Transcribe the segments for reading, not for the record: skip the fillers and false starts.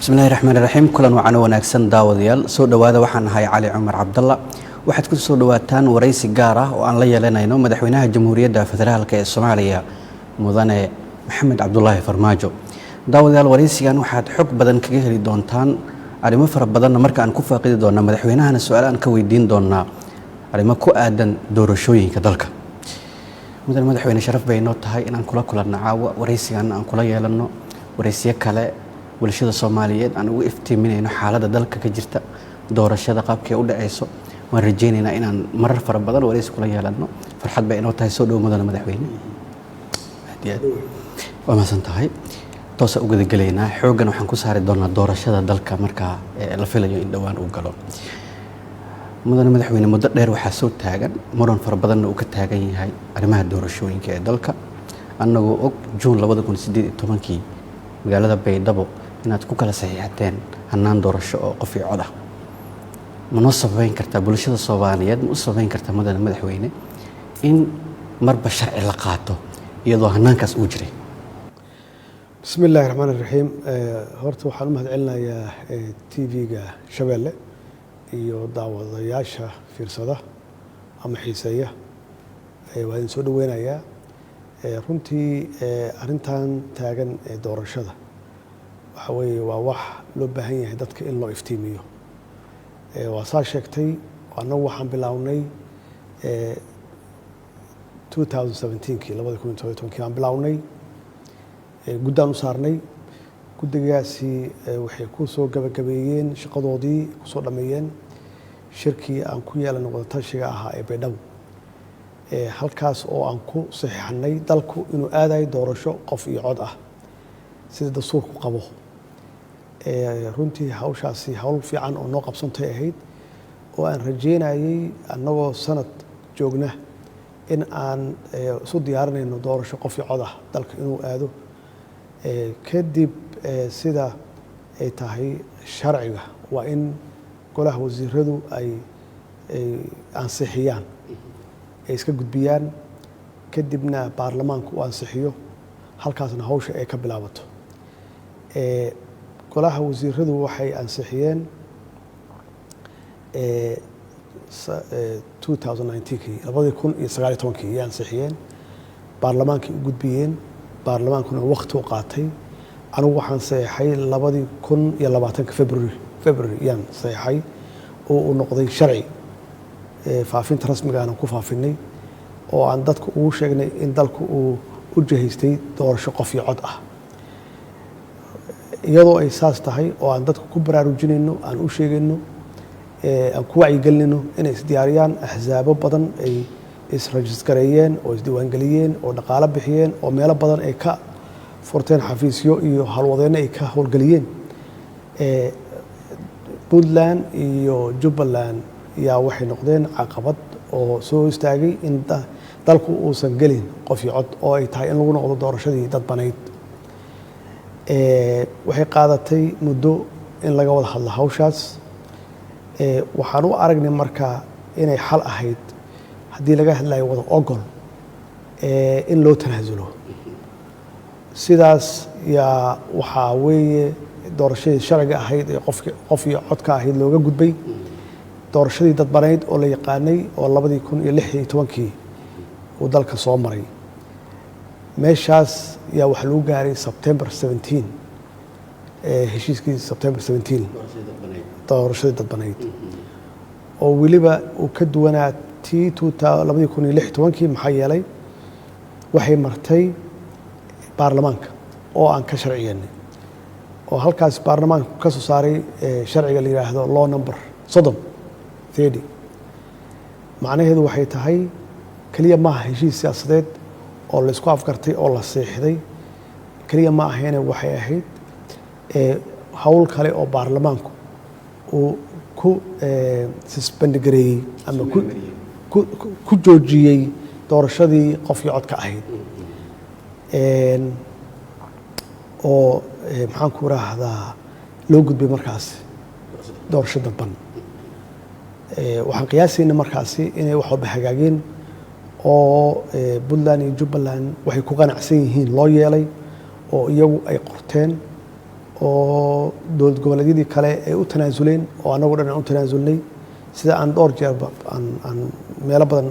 Bismillahi raxmaan raxiim. Kulan wacan wanaagsan, daawadayaal, soo dhowaada. Waxaan ahay Cali Cumar Cabdalla. Waxaad ku soo dhowaataan waraysi gaar ah oo aan la yeelanayno Madaxweynaha Jamhuuriyadda Federaalka ee Soomaaliya, Mudane Maxamed Cabdulaahi Farmaajo. Daawadayaal, waraysigan waxaad xog badan kaga heli doontaan, arrimo fara badanna marka aan ku faaqidi doonaa, madaxweynahana su-aal aan ka weydiin doonaa arrimo ku aadan doorashooyinka dalka. Mudane madaxweyne, sharaf bay inoo tahay inaan kula kulanno caawa, waraysigan aan kula yeelanno, waraysiyo kale bulshada Soomaaliyeed aan ugu iftiiminayno xaaladda dalka ka jirta, doorashada qaabkee u dhaceyso. Waan rajaynaynaa inaan marar fara badan waraysi kula yeelanno. Farxad bay inoo tahay. Soo dhow, mudane madaxweyne. Aad iyo aad waa mahadsan tahay. Toosa u gudagelaynaa. Xooggan waxaan ku saari doonaa doorashada dalka markaa la filayo in dhowaan uu galo. Mudane madaxweyne, muddo dheer waxaa soo taagan muran fara badanna uu ka taagan yahay arrimaha doorashooyinka ee dalka, annagoo og Juun 2018-kii magaalada Baydhabo inaad ku kala saxiixateen hannaan doorasho oo qof iyo cod ah. Ma noo sababeyn kartaa, bulshada Soomaaliyeed ma u sababeyn kartaa, mudane madaxweyne, in marba sharci la qaato iyadoo hannaankaas uu jiray? Bismi illaahi raxmaan iraxiim. Horta waxaan u mahad celinayaa TV-ga Shabeelle iyo daawadayaasha fiirsada ama xiiseeya. Waa idin soo dhoweynayaa. Runtii arrintan taagan ee doorashada waxa weeye waa wax loo baahan yahay dadka in loo iftiimiyo. Waa saa sheegtay, annagu waxaan bilownay 2017kii, 2017kii aan bilownay, guddaan u saarnay. Guddigaasi waxay ku soo gabagabeeyeen shaqadoodii, kusoo dhameeyeen shirkii aan ku yeelanay wadatashiga ahaa ee Baydhabo, halkaas oo aan ku saxiixanay dalku inuu aadayo doorasho qof iyo cod ah sida dastuurku qabo. Runtii hawshaasi hawl fiican oo noo qabsantay ahayd, oo aan rajeynayey annagoo sanad joogna in aan isu diyaarinayno doorasho qof iyo cod ah dalka inuu aado. Kadib sida ay tahay sharciga, waa in golaha wasiiradu ay ansixiyaan, ay iska gudbiyaan, kadibna baarlamaanku uu ansixiyo, halkaasna hawsha ay ka bilaabato. Golaha wasiiradu waxay ansixiyeen 2019kii, 2019kii ayay ansixiyeen, baarlamaankay u gudbiyeen, baarlamaankuna wakti u qaatay. Anigu waxaan saxeexay 2020-ka February yaan saxeexay oo uu noqday sharci. Faafinta rasmigaana ku faafinay oo aan dadka ugu sheegnay in dalku uu u jihaystay doorasho qof iyo cod ah. Iyadoo ay saas tahay oo aan dadka ku baraarujinayno, aan u sheegayno, aan ku wacyigelinayno inay isdiyaariyaan, axsaabo badan ay is-register-gareeyeen oo isdiiwaangeliyeen oo dhaqaalo bixiyeen oo meelo badan ay ka furteen xafiisyo iyo howlwadeenno ay ka howlgeliyeen, Puntland iyo Jubbaland yaa waxay noqdeen caqabad oo soo istaagay in dalku uusan gelin qof iyo cod, oo ay tahay in lagu noqdo doorashadii dadbanayd. Waxay qaadatay muddo in laga wada hadlo hawshaas. Waxaan u aragnay marka inay xal ahayd, haddii laga hadlayo wada ogol, in loo tanaasulo. Sidaas yaa waxaa weeye doorashadii sharciga ahayd ee qofk qof iyo codka ahayd looga gudbay doorashadii dadbanayd oo la yaqaanay, oo 2016-kii uu dalka soo maray. Meeshaas yaa waxaa lagu gaaray September 17, heshiiskii September 17, doorashadii dadbanayd, oo weliba uu ka duwanaa tii 2016-kii, maxaa yeelay waxay martay baarlamaanka oo aan ka sharciyeennay, oo halkaas baarlamaanka ka soo saaray sharciga la yidhaahdo Law number 30, 30. Macnaheedu waxay tahay keliya maaha heshiis siyaasadeed oo laysku afgartay oo la seexday keliya ma ahayne, waxay ahayd hawl kale oo baarlamaanku uu ku suspend-gareeyey ama ku joojiyey doorashadii qofkii codka ahayd, oo maxaan ku raahdaa, loo gudbay markaasi doorasho dadban. Waxaan qiyaasayna markaasi inay wax walba hagaageen oo Puntland iyo Jubbaland waxay ku qanacsan yihiin loo yeelay oo iyagu ay qorteen. Oo dowlad goboleedyadii kale ay u tanaasuleen oo annagu dhan aan u tanaasulnay, sida aan dhowr jeerba aan meelo badan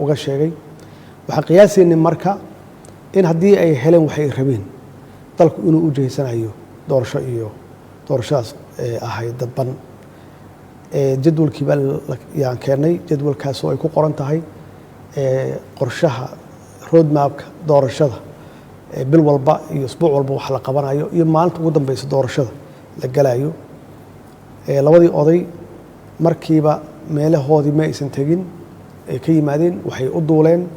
uga sheegay. Waxaan qiyaasaynay marka in haddii ay heleen waxay rabeen, dalku inuu u jihaysanayo doorasho iyo doorashadaas ahayd dadban. Jadwalkii baa yaan keennay, jadwalkaasoo ay ku qoran tahay qorshaha roadmapka doorashada, bil walba iyo isbuuc walba wax la qabanayo iyo maalinta ugu dambeysa doorashada la galayo. Labadii oday markiiba meelahoodii ma aysan tegin ay ka yimaadeen, waxay u duuleen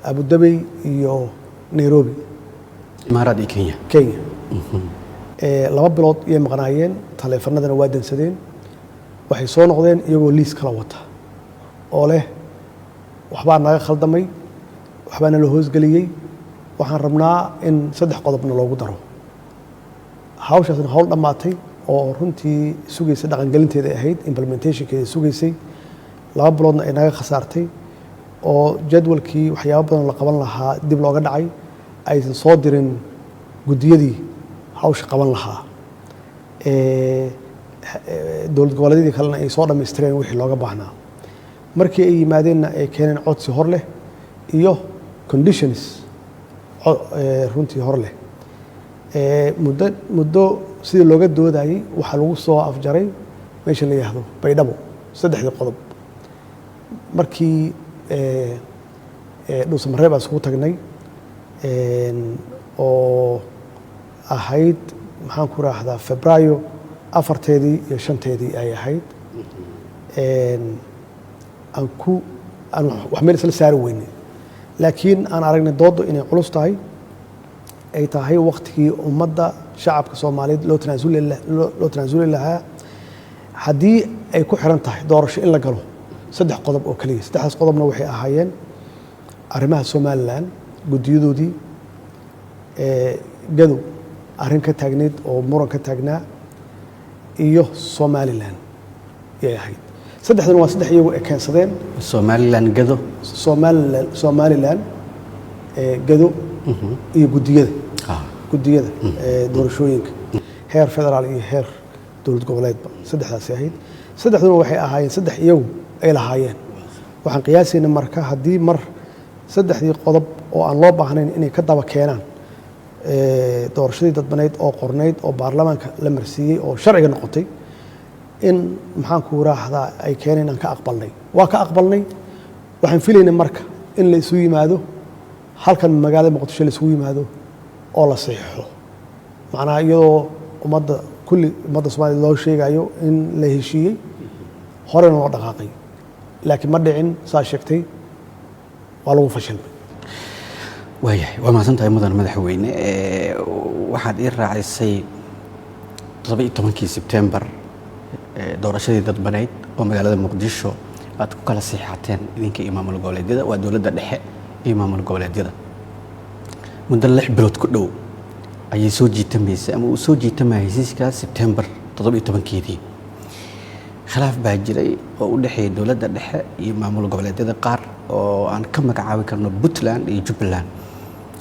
Abu Dhabi iyo Nairobi. Imaaraad iyo Kenya. Kenya. 2 bilood iyay maqnaayeen, taleefanadana waa dansadeen. Waxay soo noqdeen iyagoo liis kala wata oo leh waxbaa naga khaldamay, waxbaa nala hoosgeliyey, waxaan rabnaa in saddex qodobna loogu daro. Hawshaasna hawl dhammaatay oo runtii sugaysa dhaqangelinteeda ahayd, implementationkeeda sugaysay, 2 biloodna ay naga khasaartay oo jadwalkii waxyaabo badan la qaban lahaa dib looga dhacay, aysan soo dirin guddiyadii hawsha qaban lahaa, dowlad goboleedyadii kalena ay soo dhammaystireen wixii looga baahnaa. Markii ay yimaadeenna ay keeneen codsi hor leh iyo conditions runtii hor leh. Muddo sidii looga doodayey waxaa lagu soo afjaray meesha la yidhaahdo Baydhabo saddexdii qodob. Markii Dhuusamareeb aan isugu tagnay oo ahayd, maxaan ku raahdaa, Febraayo 4-teedii iyo 5-teedii ay ahayd, aan ku aan wax meel isla saari weynay, laakiin aan aragnay dooddu inay culus tahay, ay tahay waktigii ummadda shacabka Soomaaliyeed loo tanaasuli lahaa haddii ay ku xiran tahay doorasho in la galo saddex qodob oo keliya. Saddexdaas qodobna waxay ahaayeen arrimaha Somaliland, guddiyadoodii, Gadow arrin ka taagneyd oo muran ka taagnaa, iyo Somaliland yay ahayd. Saddexdan waa saddex iyagu ay keensadeen. Somaliland, Gado. Somaliland, Gado iyo guddiyada doorashooyinka heer federaal iyo heer dowlad goboleedba. Saddexdaasi ahayd. Saddexduna waxay ahaayeen saddex iyagu ay lahaayeen. Waxaan qiyaasaynay marka haddii mar saddexdii qodob oo aan loo baahnayn inay ka daba keenaan doorashadii dadbaneyd oo qornayd oo baarlamaanka la marsiiyey oo sharciga noqotay, in maxaan ku raahdaa ay keeneen aan ka aqbalnay. Waa ka aqbalnay. Waxaan filaynay marka in la isu yimaado halkan magaalada Muqdisho, la isugu yimaado oo la saxiixo, macnaha iyadoo ummadda kulli ummadda Soomaliya loo sheegayo in la heshiiyey, horena loo dhaqaaqay. Laakiin ma dhicin. Saa sheegtay, waa lagu fashilmay. Waayahay, waa mahadsan tahay, mudan madaxweyne. Waxaad ii raacisay 17-kii Sebtembar doorashadii dadbaneyd oo magaalada Muqdisho aad ku kala siixateen idinka iyo maamul goboleedyada, waa dowladda dhexe iyo maamul goboleedyada. Muddo 6 bilood ku dhow ayay soo jiitamaysay ama uu soo jiitamaya heshiiska Sebtembar 17-keedii. Khilaaf baa jiray oo u dhexeeya dowladda dhexe iyo maamul goboleedyada qaar oo aan ka magacaabi karno Puntland iyo Jubbaland.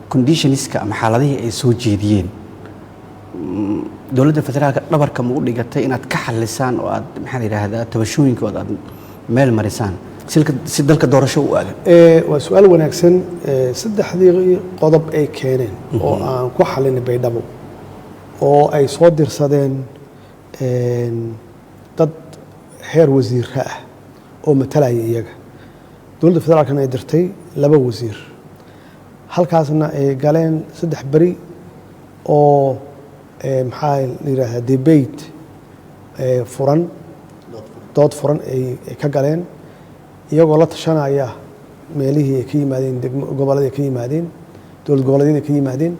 Conditionska ama xaaladihii ay soo jeediyeen, dowladda federaalka dhabarka ma u dhigatay inaad ka xalisaan oo aad, maxaa la yidhaahdaa, tabashooyinkooda aad meel marisaan si dalka doorasho u aadan? Waa su-aal wanaagsan. Saddexdii qodob ay keeneen oo aan ku xalinay Baydhabo oo ay soo dirsadeen dad heer wasiira ah oo matalaya iyaga, dowladda federaalkana ay dirtay laba wasiir, halkaasna ay galeen 3 beri oo maxaa la yidhahdaa, debate furan, dood furan ay ka galeen, iyagoo la tashanaya meelihii ay ka yimaadeen, degmo gobolladii ay ka yimaadeen, dowlad goboleedyadii ay ka yimaadeen.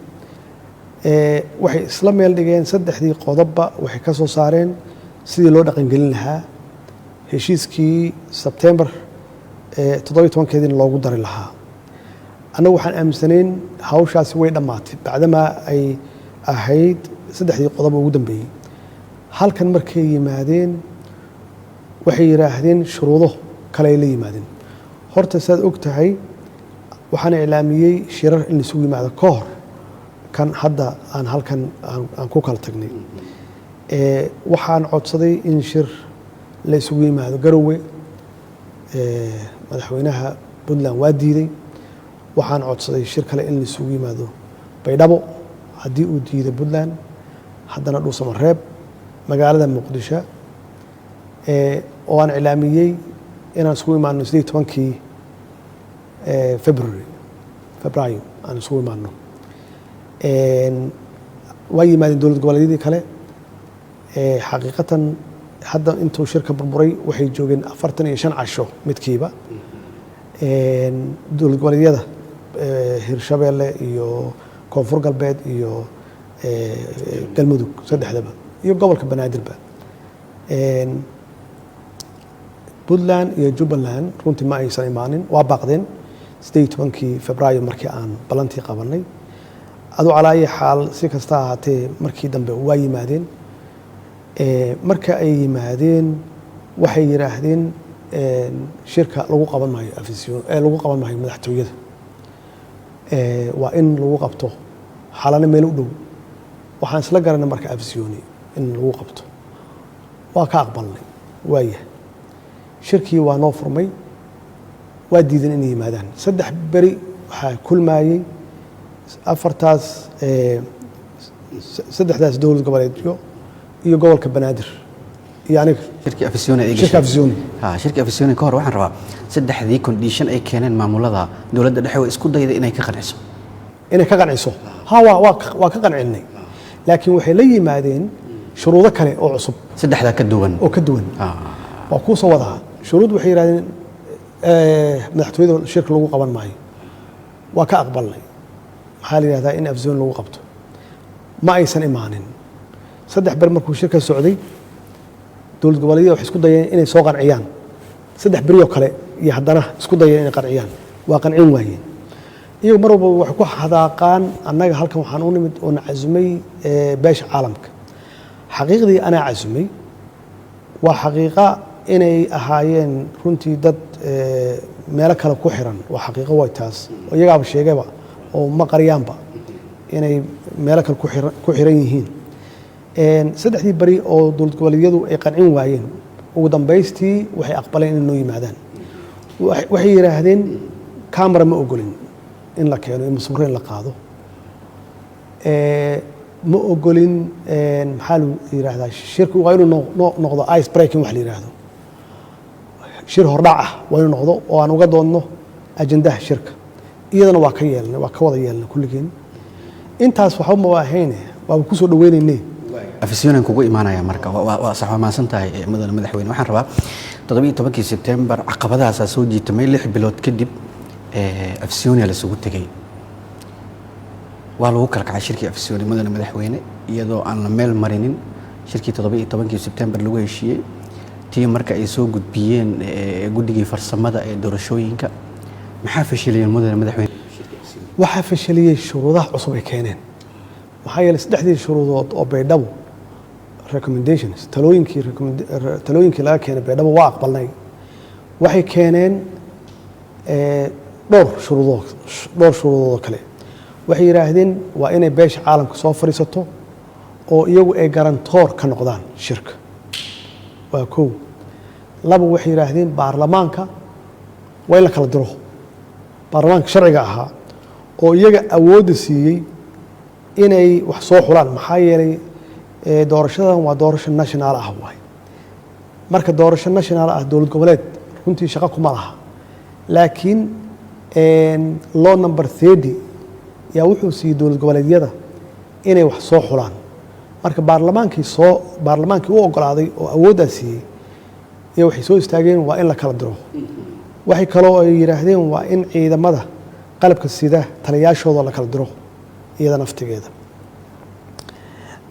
Waxay isla meel dhigeen saddexdii qodobba, waxay ka soo saareen sidii loo dhaqangelin lahaa heshiiskii Sebtembar 17-keediina loogu dari lahaa. Annagu waxaan aaminsanayn hawshaasi way dhammaatay bacdamaa ay ahayd saddexdii qodob ugu dambeeyey. Halkan markay yimaadeen waxay yidhaahdeen shuruudo kale ay la yimaadeen. Horta saad og tahay, waxaan iclaamiyey shirar in laisugu yimaado ka hor. Kan hadda aan halkan aan ku kala tagnay, waxaan codsaday in shir la isugu yimaado Garowe. Madaxweynaha Puntland waa diiday. Waxaan codsaday shir kale in la isugu yimaado Baydhabo. Haddii uu diiday Puntland, haddana Dhuusamareeb, magaalada Muqdisho, oo aan iclaamiyey inaan isugu imaano 18-kii February, Febraayo aan isugu imaano. Waa yimaadeen dowlad goboleedyadii kale. Xaqiiqatan hadda intuu shirka burburay waxay joogeen 45 casho midkiiba. Dowlad goboleedyada Hirshabeelle iyo Koonfur Galbeed iyo Galmudug saddexdaba iyo gobolka Banaadirba. Puntland iyo Jubbaland runtii ma aysan imaanin, waa baaqdeen 18-kii Febraayo markii aan ballantii qabanay. Adu calaa ayi xaal, si kasta ahaatee, markii dambe waa yimaadeen. Marka ay yimaadeen waxay yidhaahdeen shirka lagu qaban maayo Afisyoon, lagu qaban maayo madaxtooyada, waa in lagu qabto Xalano meel u dhow. Waxaan isla garanay marka Afisyooni in lagu qabto, waa ka aqbalnay. Waaya, shirkii waa noo furmay. Waa diidan inay yimaadaan. 3 beri waxaa kulmaayey afartaas, saddexdaas dowlad goboleedyo iyo gobolka Banaadir iyo aniga. Shirkii Afisyooni ay Shirka gashay. Afisyooni. Ha, shirkii Afisyooni ka hor waxaan rabaa saddexdii condition ay keeneen maamulada, dowladda dhexe way isku dayday inay ka qanciso. Inay ka qanciso, ha, waa ka qancinay, laakiin waxay la yimaadeen shuruudo kale oo cusub. Saddexdaa ka duwan. Oo ka duwan. Waa kuu soo wadaa. Shuruud waxay yidhahdeen madaxtooyada shirka lagu qaban maayo. Waa ka aqbalnay. Maxaa la yidhahdaa, in Afzoon lagu qabto. Ma aysan imaanin. 3 ber markuu shirka socday, dowlad goboleedyada waxay isku dayeen inay soo qanciyaan. 3 beriyoo kale iyo haddana isku dayeen inay qanciyaan, waa qancin waayeen. Iyagu mar walba waxay ku hadaaqaan annaga halkan waxaan u nimid oo na casumay beesha caalamka. Xaqiiqdii anaa casumay. Waa xaqiiqa inay ahaayeen runtii dad meelo kale ku xiran, waa xaqiiqo, way taas oo iyagaaba sheegayba oo ma qariyaanba inay meelo kale ku xiran yihiin. Saddexdii beri oo dowlad goboleedyadu ay qancin waayeen, ugu dambaystii waxay aqbaleen inay noo yimaadaan. Waxay yidhaahdeen camera ma ogolin in la keeno iyo masawiro in la qaado. Ma ogolin. Maxaa lu yidhaahdaa, shirku waa inuu noqdo ice breaking wax la yidhaahdo, shir hordhac ah waa inuu noqdo oo aan uga doodno ajandaha shirka. Iyadana waa ka yeelnay, waa ka wada yeelnay kulligeen. Intaas waxba ma ahayne, waaba kusoo dhaweynaynay. Afisyonan kugu imaanaya. Marka waa sax, waa mahadsan tahay, mudane madaxweyne. Waxaan rabaa 17-kii Sebtembar caqabadahaasaa soo jiitamay. 6 bilood kadib Afisyonia lasugu tegey, waa lagu kala kacay shirkii Afisyooni, mudane madaxweyne, iyadoo aan la meel marinin shirkii 17-kii Sebtembar lagu heshiiyey, tii marka ay soo gudbiyeen guddigii farsamada ee doorashooyinka. Maxaa fashiliyeen, mudane madaxweyne? Waxaa fashiliyey shuruudaha cusub ay keeneen, maxaa yeelay saddexdii shuruudood oo Baydhabo recommendations, talooyinkii laga keenay Baydhabo waa aqbalnay. Waxay keeneen dhowr shuruudood oo kale. Waxay yidhaahdeen waa inay beesha caalamka soo fadhiisato oo iyagu ay guarantor ka noqdaan shirka, waa kow. Laba, waxay yidhaahdeen baarlamaanka waa in la kala diro, baarlamaanka sharciga ahaa oo iyaga awoodda siiyey inay wax soo xulaan, maxaa yeelay doorashadan waa doorasho national ah waay. Marka doorasho national ah dowlad goboleed runtii shaqo kuma laha, laakiin law number 30 yaa wuxuu siiyey dowlad goboleedyada inay wax soo xulaan. Marka baarlamaankii u ogolaaday oo awooddaa siiyey iyo waxay soo istaageen waa in la kala diro. Waxay kaloo ay yidhaahdeen waa in ciidamada qalabka sida taliyaashooda la kala diro iyada naftigeeda.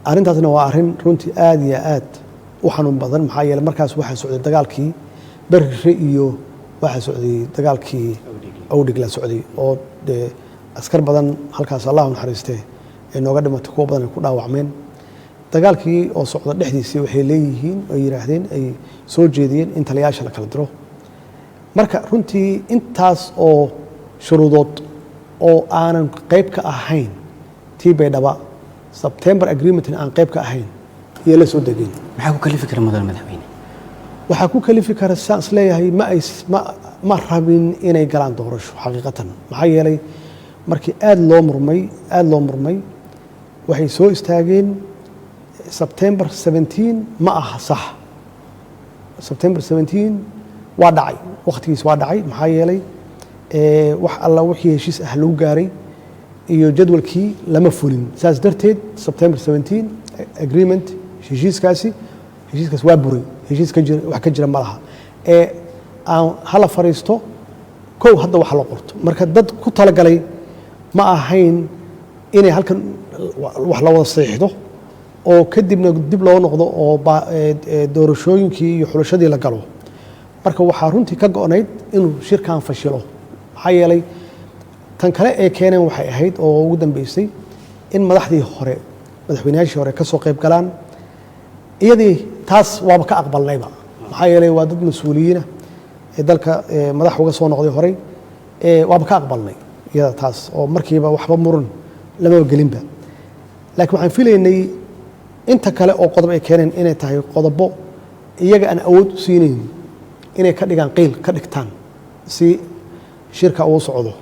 Arrintaasna waa arrin runtii aada iyo aad u xanuun badan, maxaa yeeley markaas waxaa socday dagaalkii Berire iyo waxaa socday dagaalkii Awdhig la socday, oo dee askar badan halkaas, Allah naxariistee, ee nooga dhimatay, kuwa badan ay ku dhaawacmeen. Dagaalkii oo socda dhexdiisii waxay leeyihiin oo yidhaahdeen, ay soo jeediyeen in taliyaasha la kala diro. Marka runtii intaas oo shuruudood oo aanan qayb ka ahayn Tii Baydhaba, September Agreementna aan qayb ka ahayn iyo la soo degeen. Maxaa ku kalifi kara, mudane madaxweyne? Waxaa ku kalifi kara, saan is leeyahay, ma ay ma ma rabin inay galaan doorasho xaqiiqatan. Maxaa yeelay, markii aada loo murmay, aada loo murmay, waxay soo istaageen September 17 ma aha sax. September 17 waa dhacay, wakhtigiis waa dhacay. Maxaa yeelay, wax alla wixii heshiis ah lagu gaaray iyo jadwalkii lama fulin. Saas darteed September 17 Agreement, heshiiskaasi waa buray. Heshiis ka jira, wax ka jira ma laha ee aan hala fariisto kow hadda wax la qorto. Marka dad ku talagalay ma ahayn inay halkan wax la wada saxiixdo oo kadibna dib loo noqdo oo doorashooyinkii iyo xulashadii la galo. Marka waxaa runtii ka go'nayd inuu shirkan fashilo. Maxaa yeelay, tan kale ee keeneen waxay ahayd oo ugu dambeysay in madaxdii hore, madaxweynayaashii hore ka soo qayb galaan. Iyadii taas waaba ka aqbalnayba. Maxaa yeelay, waa dad mas-uuliyiina ee dalka madax uga soo noqday horey, waaba ka aqbalnay iyada taas oo markiiba waxba muran lamaba gelinba. Laakiin waxaan filaynay inta kale oo qodob ay keeneen inay tahay qodobo iyaga aan awood u siinayn inay ka dhigaan qiil ka dhigtaan si shirka uu socdo.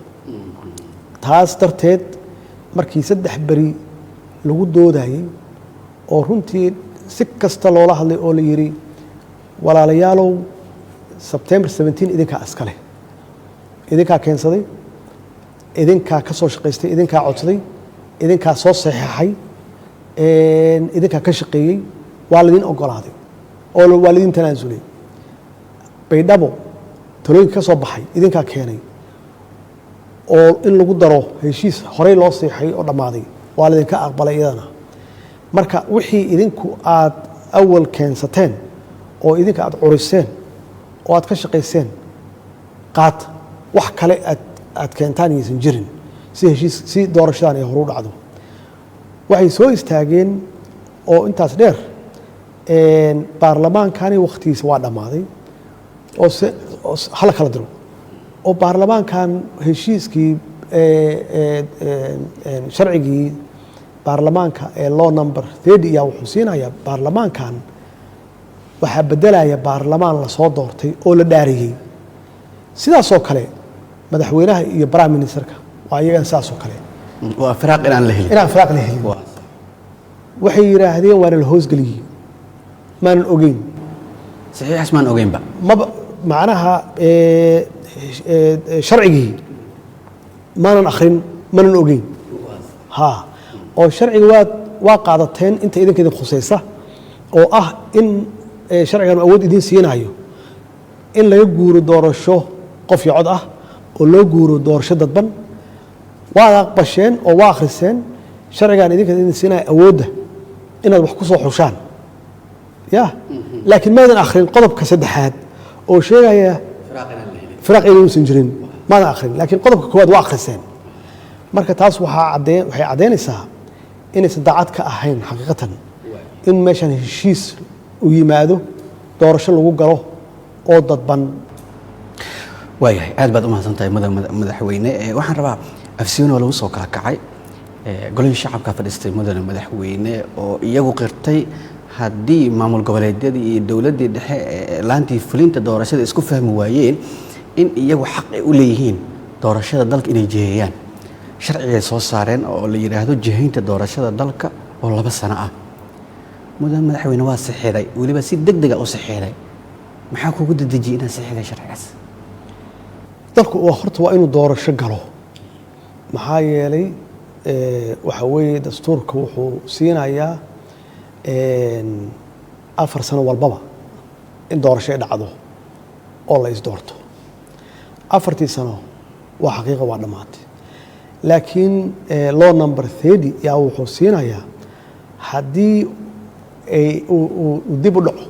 Taas darteed, markii 3 beri lagu doodayey oo runtii si kasta loola hadlay oo la yidhi, "Walaalayaalow, September 17 idinkaa iska leh, idinkaa keensaday, idinkaa ka soo shaqaystay, idinkaa codsaday, idinkaa soo saxeexay, idinkaa ka shaqeeyey, waa laydin ogolaaday oo waa laydin tanaasulay. Baydhabo talooyinka ka soo baxay idinkaa keenay oo in lagu daro heshiis horey loo seexay oo dhammaaday waa laydinka aqbalay iyadana. Marka wixii idinku aad awal keensateen oo idinka aad curiseen oo aad ka shaqayseen qaata, wax kale aad keentaan yaysan jirin si heshiis si doorashadan ay horu dhacdo." Waxay soo istaageen oo intaas dheer, baarlamaankani wakhtigiisa waa dhammaaday oo se oo hala kala diro oo baarlamaankan heshiiskii sharcigii baarlamaanka ee law number 30 ayaa wuxuu siinayaa baarlamaankan waxaa bedelaya baarlamaan lasoo doortay oo la dhaariyey. Sidaasoo kale madaxweynaha iyo prime ministerka waa iyagan sidaasoo kale. Waa firaaq inaan la helin. Inaan firaaq la helin. Waxay yidhaahdeen waana la hoosgeliyey, maanan ogeyn. Saxiixaas maan ogeynba. Maba macnaha sharcigii maanan akhrin, manan ogeyn. Ha oo sharciga waa qaadateen inta idinka idin khusaysa oo ah in sharcigan awood idin siinayo in laga guuro doorasho qof iyo cod ah oo loo guuro doorasho dadban. Waad aqbasheen oo waa akhriseen sharcigan idinka idin siinaya awoodda inaad wax ku soo xushaan ya, laakiin maadan akhrin qodobka saddexaad oo sheegaya firaaq inuusan jirin. Maadan akhrin, laakiin qodobka koowaad waa akhriseen. Marka taas waxay caddeynaysaa inaysan daacad ka ahayn xaqiiqatan in meeshan heshiis uu yimaado, doorasho lagu galo oo dadban. Waayahay, aad baad u mahadsan tahay, mudan madaxweyne. Waxaan rabaa, Afisyooni waa lagu soo kala kacay, golihii shacabka fadhiistay, mudane madaxweyne, oo iyagu qirtay haddii maamul goboleedyadii iyo dowladdii dhexe ee laantii fulinta doorashada isku fahmi waayeen in iyagu xaq ay u leeyihiin doorashada dalka inay jiheeyaan. Sharcigay soo saareen oo la yidhaahdo jihaynta doorashada dalka oo 2 sano ah. Mudane madaxweyne, waa saxiiday, weliba si deg dega u saxiiday. Maxaa kugu dedejiyey inaad saxiiday sharcigaas? Dalku horta waa inuu doorasho galo. Maxaa yeelay, waxa weeye dastuurka wuxuu siinayaa 4 sano walbaba in doorasho ay dhacdo oo la isdoorto. 4tii sano waa xaqiiqa, waa dhammaatay. Laakiin law number 30 yaa wuxuu siinayaa haddii ay uu dib u dhaco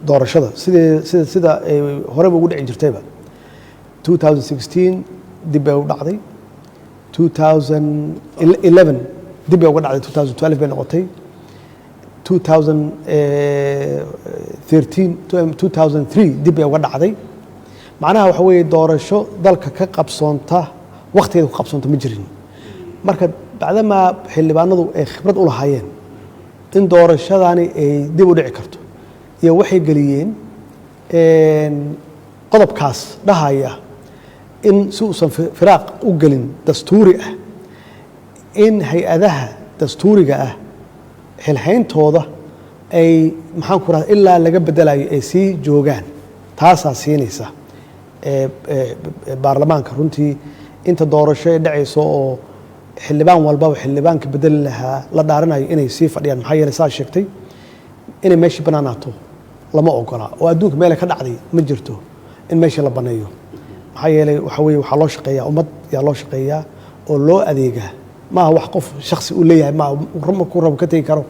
doorashada sidee sida ay horeba ugu dhici jirtayba. 2016 dib bay u dhacday, 2011 dib bay uga dhacday, 2012 bay noqotay, 2013, 2003 dib bay uga dhacday. Macnaha waxa weeye doorasho dalka ka qabsoonta wakhtigeeda ku qabsoonta ma jirin. Marka Bacdamaa xildhibaanadu ay khibrad u lahaayeen in doorashadani ay dib u dhici karto, iyo waxay geliyeen qodobkaas dhahaya in si uusan firaaq u gelin dastuuri ah, in hay-adaha dastuuriga ah xilhayntooda ay, maxaan ku rahda, ilaa laga bedelayo ay sii joogaan. Taasaa siinaysa baarlamaanka runtii inta doorasho ay dhacayso oo xildhibaan walbaba xildhibaanka bedeli lahaa la dhaarinayo inay sii fadhiyaan. Maxaa yeelay, saa sheegtay, inay meeshii bannaanaato lama ogola, oo adduunka meele ka dhacday ma jirto in meeshii la baneeyo. Maxaa yeelay, waxa weye, waxaa loo shaqeeyaa ummad yaa loo shaqeeyaa oo loo adeegaa. Maaha wax qof shaksi uu leeyahay maaha, markuu rabo ka tegi karo,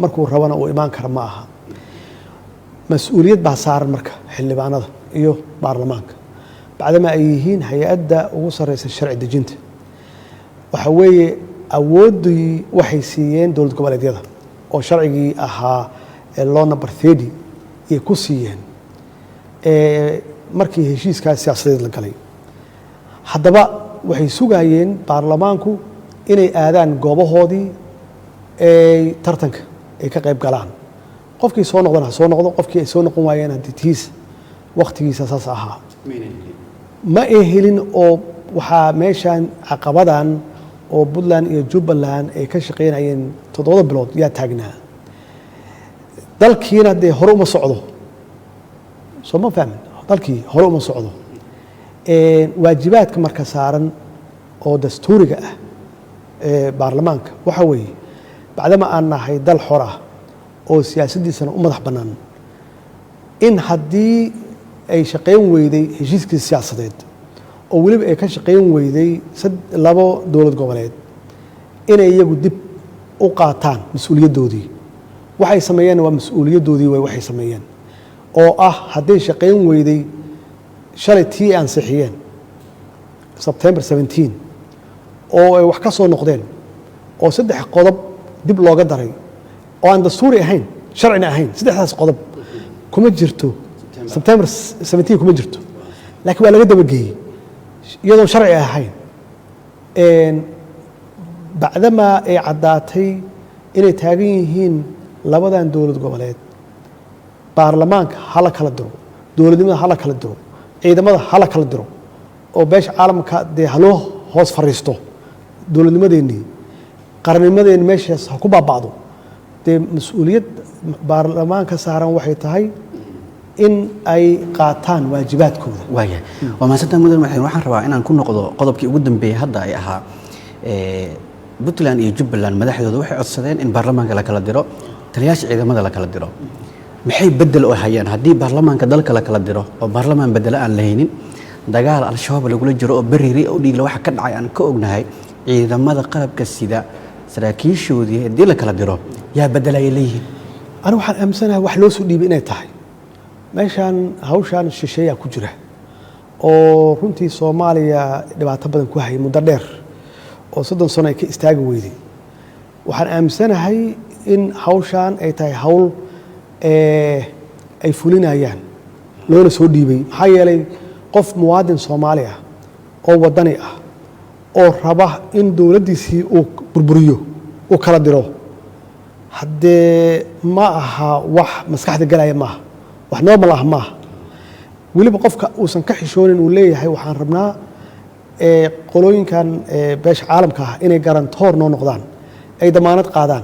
markuu rabana uu imaan karo ma aha. Mas-uuliyad baa saaran marka xildhibaanada iyo baarlamaanka, bacdama ay yihiin hay-adda ugu sarreysa sharci dejinta. Waxa weeye, awooddii waxay siiyeen dowlad goboleedyada oo sharcigii ahaa law number 30 ayay ku siiyeen markii heshiiskaas siyaasadeed la galay. Haddaba waxay sugayeen baarlamaanku inay aadaan goobahoodii ay tartanka ay ka qayb galaan. Qofkii soo noqdana ha soo noqdo, qofkii ay soo noqon waayeen haddii tiis wakhtigiisa saas ahaa ma ay helin. Oo waxaa meeshan caqabadan oo Puntland iyo Jubbaland ay ka shaqaynayeen 7 bilood yaa taagnaa. Dalkiina dee hore uma socdo, soo ma fahmin? Dalkii hore uma socdo. Waajibaadka marka saaran oo dastuuriga ah ee baarlamaanka waxa weeye, bacdama aan nahay dal xor ah oo siyaasaddiisana u madax bannaan, in haddii ay shaqayn weyday heshiiskii siyaasadeed oo weliba ay ka shaqayn weyday labo dowlad goboleed, inay iyagu dib u qaataan mas-uuliyaddoodii. Waxay sameeyeen waa mas-uuliyaddoodii way waxay sameeyeen oo ah hadday shaqayn weyday shalay tii ay ansixiyeen September 17 oo ay wax ka soo noqdeen oo saddex qodob dib looga daray oo aan dastuuri ahayn, sharcina ahayn. Saddexdaas qodob kuma jirto September 17, kuma jirto, laakiin waa laga dabageeyey iyadoon sharci ahayn. Bacdamaa ay caddaatay inay taagan yihiin labadan dowlad goboleed, baarlamaanka hala kala diro, dowladnimada hala kala diro, ciidamada hala kala diro, oo beesha caalamka dee haloo hoos fariisto, dowladnimadeennii, qarannimadeenni meeshaas ha ku baaba'do. Dee mas-uuliyad baarlamaanka saaran waxay tahay in ay qaataan waajibaadkooda. Waaya, waa mahadsantahay, mudan madaxweyne. Waxaan rabaa inaan ku noqdo qodobkii ugu dambeeyey hadda ay ahaa Puntland iyo Jubbaland madaxdooda waxay codsadeen in baarlamaanka la kala diro, taliyaasha ciidamada la kala diro. Maxay bedel oo hayaan haddii baarlamaanka dalka la kala diro oo baarlamaan bedelo aan lahaynin, dagaal Al-Shabaab lagula jiro oo Beriiri oo dhiigla waxa ka dhacay aan ka ognahay, ciidamada qalabka sida saraakiishoodii haddii la kala diro, yaa bedelaya leeyihiin? Anigu waxaan aaminsanahay wax loo soo dhiibay inay tahay. Meeshaan hawshaan shisheeyaa ku jira oo runtii Soomaaliya dhibaato badan ku hayay muddo dheer oo 30 sano ay ka istaagi weyday. Waxaan aaminsanahay in hawshaan ay tahay hawl ay fulinayaan loona soo dhiibay. Maxaa yeelay, qof muwaadin Soomaali ah oo waddani ah oo raba in dowladdiisii uu burburiyo, uu kala diro, haddee ma aha wax maskaxda galaya, maaha wax normal ah maaha. Weliba qofka uusan ka xishoonin uu leeyahay waxaan rabnaa qolooyinkan beesha caalamka ah inay guarantor noo noqdaan, ay damaanad qaadaan.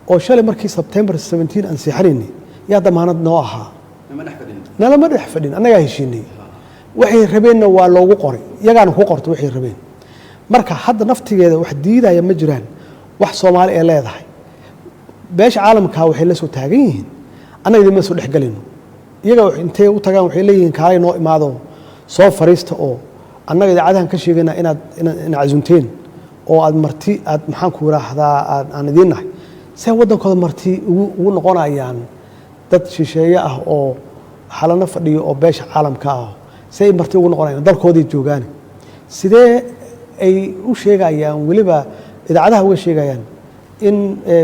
Oo shalay markii September 17 aan seexanaynay, yaa damaanad noo ahaa? Nalama dhex fadhin, annagaa heshiinay. Waxay rabeenna waa loogu qoray, iyagaana ku qortay waxay rabeen. Marka hadda naftigeeda wax diidaya ma jiraan. Wax Soomaali ee leedahay beesha caalamka waxay la soo taagan yihiin, annaga idinma soo dhexgelayno. Iyaga intay u tagaan waxay leeyihiin, kaalay noo imaado, soo fariista, oo annaga idaacadahan ka sheegayna inaad ina casunteen oo aad marti aad, maxaan ku yiraahdaa, aan idiin nahay. See waddankooda marti ugu noqonayaan dad shisheeye ah oo xalano fadhiyo oo beesha caalamka ah? See ay marti ugu noqonayaan dalkoodii joogaane? Sidee ay u sheegayaan, weliba idaacadaha uga sheegayaan in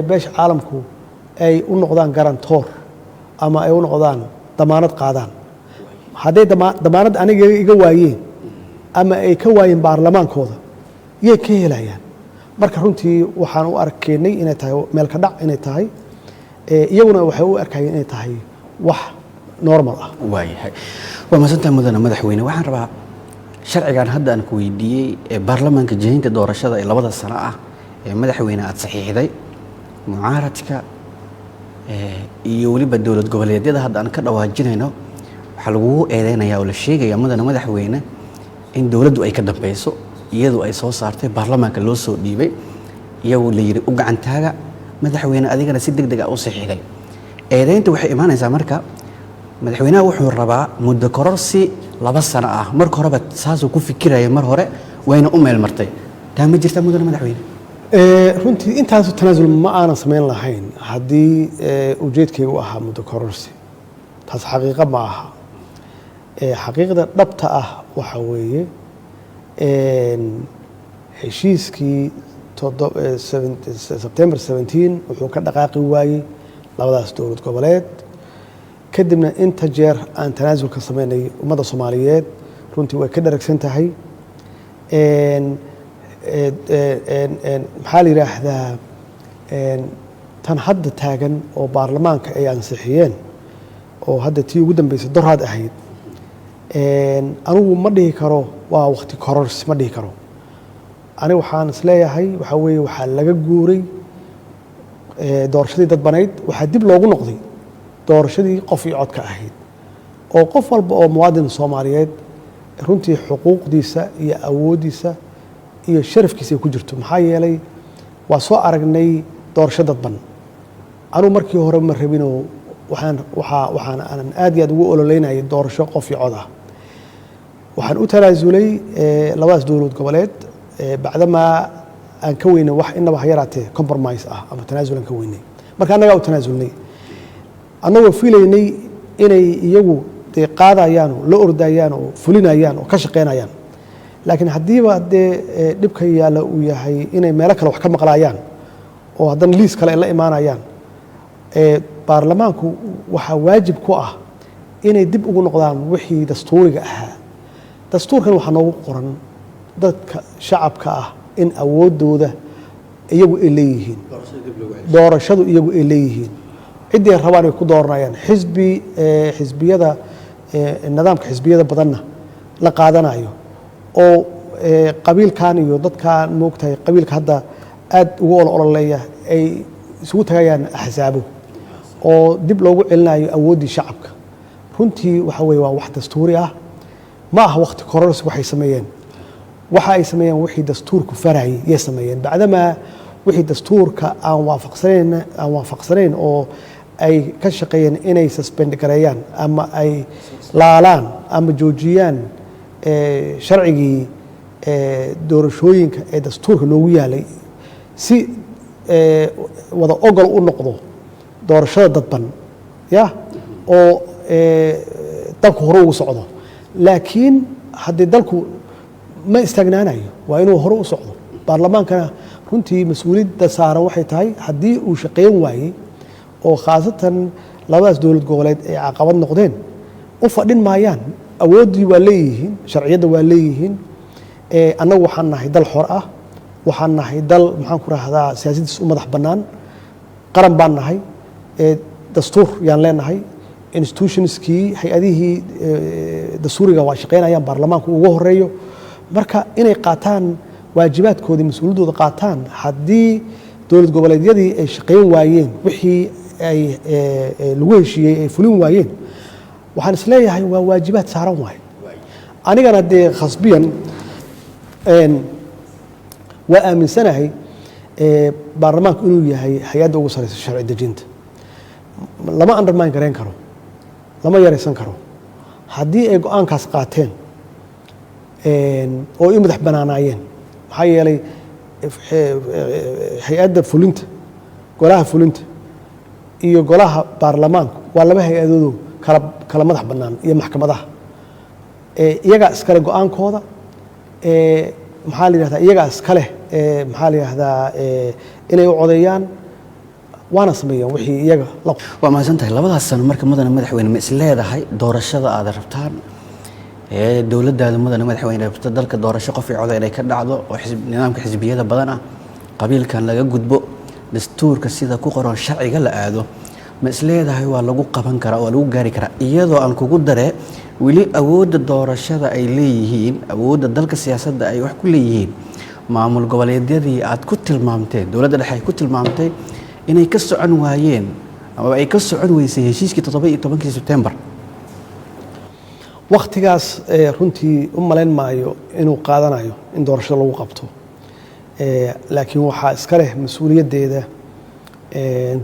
beesha caalamku ay u noqdaan guarantor ama ay u noqdaan damaanad qaadaan? Hadday damaanad aniga iga waayeen ama ay ka waayeen baarlamaankooda, yay ka helayaan? Marka runtii waxaan u arkaynay inay tahay meel ka dhac inay tahay, iyaguna waxay u arkayeen inay tahay wax normal ah. Waayahay, waa mahadsantahay, mudane madaxweyne. Waxaan rabaa sharcigan hadda aan ku weydiiyey ee baarlamaanka jihaynta doorashada ee 2da sano ah ee madaxweyne aada saxiixday, mucaaradka iyo weliba dowlad goboleedyada hadda aan ka dhawaajinayno waxaa lagugu eedeynaya oo la sheegaya, mudane madaxweyne, in dowladdu ay ka dambeyso, iyadu ay soo saartay, baarlamaanka loo soo dhiibay, iyagoo la yidhi u gacantaaga, madaxweyne adigana si deg deg ah u saxiixday. Eedeynta waxay imaanaysaa marka madaxweynaha wuxuu rabaa muddo kororsi 2 sano ah. Marka horeba saasuu ku fikiraya mar hore, wayna u meel martay. Taa ma jirtaa, mudane madaxweyne? Runtii intaasu tanaasul ma aanan samayn lahayn haddii ujeedkaygu ahaa muddo kororsi. Taas xaqiiqo ma aha. Xaqiiqda dhabta ah waxa weeye heshiiskii September 17 wuxuu ka dhaqaaqi waayey labadaas dowlad goboleed. Kadibna inta jeer aan tanaasulka samaynay ummadda Soomaaliyeed runtii way ka dharagsan tahay. Maxaa la yidhaahdaa, tan hadda taagan oo baarlamaanka ay ansixiyeen oo hadda tii ugu dambeysay doraad ahayd, anigu ma dhihi karo waa waqti kororsi, ma dhihi karo. Aniga waxaan isleeyahay waxaa weeye waxaa laga guuray doorashadii dadbanayd, waxaa dib loogu noqday doorashadii qof iyo codka ahayd, oo qof walba oo muwaadin Soomaaliyeed runtii xuquuqdiisa iyo awooddiisa iyo sharafkiisa ay ku jirto. Maxaa yeelay waa soo aragnay doorasho dadban. Anugu markii hore ma rabinoo waxaan waxaa waxaan aanan aad iyo aad ugu ololeynayay doorasho qof iyo cod ah. Waxaan u tanaasulay labadaas dowlad goboleed bacdamaa aan ka weynay wax inaba ha yaraatee compromise ah ama tanaasul aan ka weynay. Marka annagaa u tanaasulnay annagoo filaynay inay iyagu dee qaadayaan oo la ordayaan oo fulinayaan oo ka shaqeynayaan. Laakiin haddiiba dee dhibka yaalla uu yahay inay meelo kale wax ka maqlaayaan oo haddana liis kale ay la imaanayaan, baarlamaanku waxaa waajib ku ah inay dib ugu noqdaan wixii dastuuriga ahaa. Dastuurkan waxaa noogu qoran dadka shacabka ah in awooddooda iyagu ay leeyihiin, doorashadu iyagu ay leeyihiin, ciddii ay rabaan ay ku dooranayaan, xisbi xisbiyada nidaamka xisbiyada badanna la qaadanayo oo qabiilkan iyo dadkan moogtahay qabiilka hadda aad ugu ololeeya ay isugu tagayaan axsaabo oo dib loogu celinayo awooddii shacabka. Runtii waxa weeye waa wax dastuuri ah, ma aha waqti kororsi. Waxay sameeyeen, waxa ay sameeyeen wixii dastuurku farayay yay sameeyeen, bacdamaa wixii dastuurka aan waafaqsanayn oo ay ka shaqeeyeen inay suspend gareeyaan ama ay laalaan ama joojiyaan sharcigii doorashooyinka ee dastuurka noogu yaalay si wada ogol u noqdo doorashada dadban ya oo dalku hore ugu socdo. Laakiin haddii dalku ma istaagnaanayo, waa inuu hore u socdo. Baarlamaankana runtii mas-uuliyadda saaran waxay tahay haddii uu shaqeyn waayey oo khaasatan labadaas dowlad goboleed ay caqabad noqdeen, u fadhin maayaan. Awooddii waa leeyihiin, sharciyadda waa leeyihiin. Annagu waxaan nahay dal xor ah, waxaan nahay dal, maxaan ku rahdaa, siyaasaddiis u madax bannaan, qaran baan nahay, dastuur yaan leenahay, institutionskii, hay-adihii dastuuriga waa shaqeynayaan, baarlamaanku ugu horeeyo. Marka inay qaataan waajibaadkoodii, mas-uuliyaddooda qaataan haddii dowlad goboleedyadii ay shaqeyn waayeen, wixii ay lagu heshiiyey ay fulin waayeen, waxaan isleeyahay waa waajibaad saaran waay. Anigana dee khasbiyan waa aaminsanahay baarlamaanku inuu yahay hay-adda ugu sareysa sharci dejinta. Lama undermine gareyn karo, lama yaraysan karo. Haddii ay go-aankaas qaateen oo i madax banaanaayeen, maxaa yeelay hay-adda fulinta, golaha fulinta iyo golaha baarlamaanku waa laba hay-adoodoo kala madax bannaan iyo maxkamadaha. Iyagaa iskale go-aankooda, maxaa la yihahdaa, iyagaa iskale, maxaa la yihahdaa, inay u codeeyaan, waana sameeyeen wixii iyaga la Waa mahadsan tahay. Labadaas sano marka, mudane madaxweyne, ma is leedahay doorashada aad rabtaan ee dowladdaada, mudane madaxweyne, rabto dalka doorasho qof iyo coda inay ka dhacdo oo nidaamka xisbiyada badan ah, Qabiilkan laga gudbo, dastuurka sida ku qoran sharciga la aado. Ma isleedahay waa lagu qaban karaa, waa lagu gaari karaa, iyadoo aan kugu daree weli awoodda doorashada ay leeyihiin, awoodda dalka siyaasadda ay wax ku leeyihiin maamul goboleedyadii aad ku tilmaamteen, dowladda dhexe ay ku tilmaamtay inay ka socon waayeen ama ay ka socon weysay heshiiskii 17-kii Sebtembar? Wakhtigaas runtii u malayn maayo inuu qaadanayo in doorashada lagu qabto, laakiin waxaa iska leh mas-uuliyaddeeda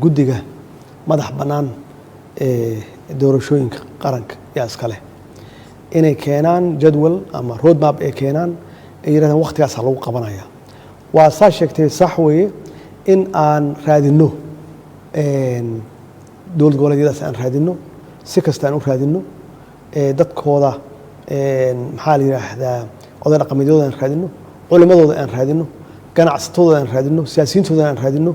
guddiga madax bannaan ee doorashooyinka qaranka yaa iska leh inay keenaan jadwal ama roadmap ay keenaan, ay yidhahdaan wakhtigaasaa lagu qabanaya. Waa saa sheegtay, sax weeye in aan raadinno dowlad goboleedyadaas, aan raadinno, si kasta aan u raadinno dadkooda, maxaa la yidhaahdaa, oday dhaqameedyadooda aan raadinno, culimadooda aan raadinno, ganacsatadooda aan raadinno, siyaasiyiintooda aan raadinno,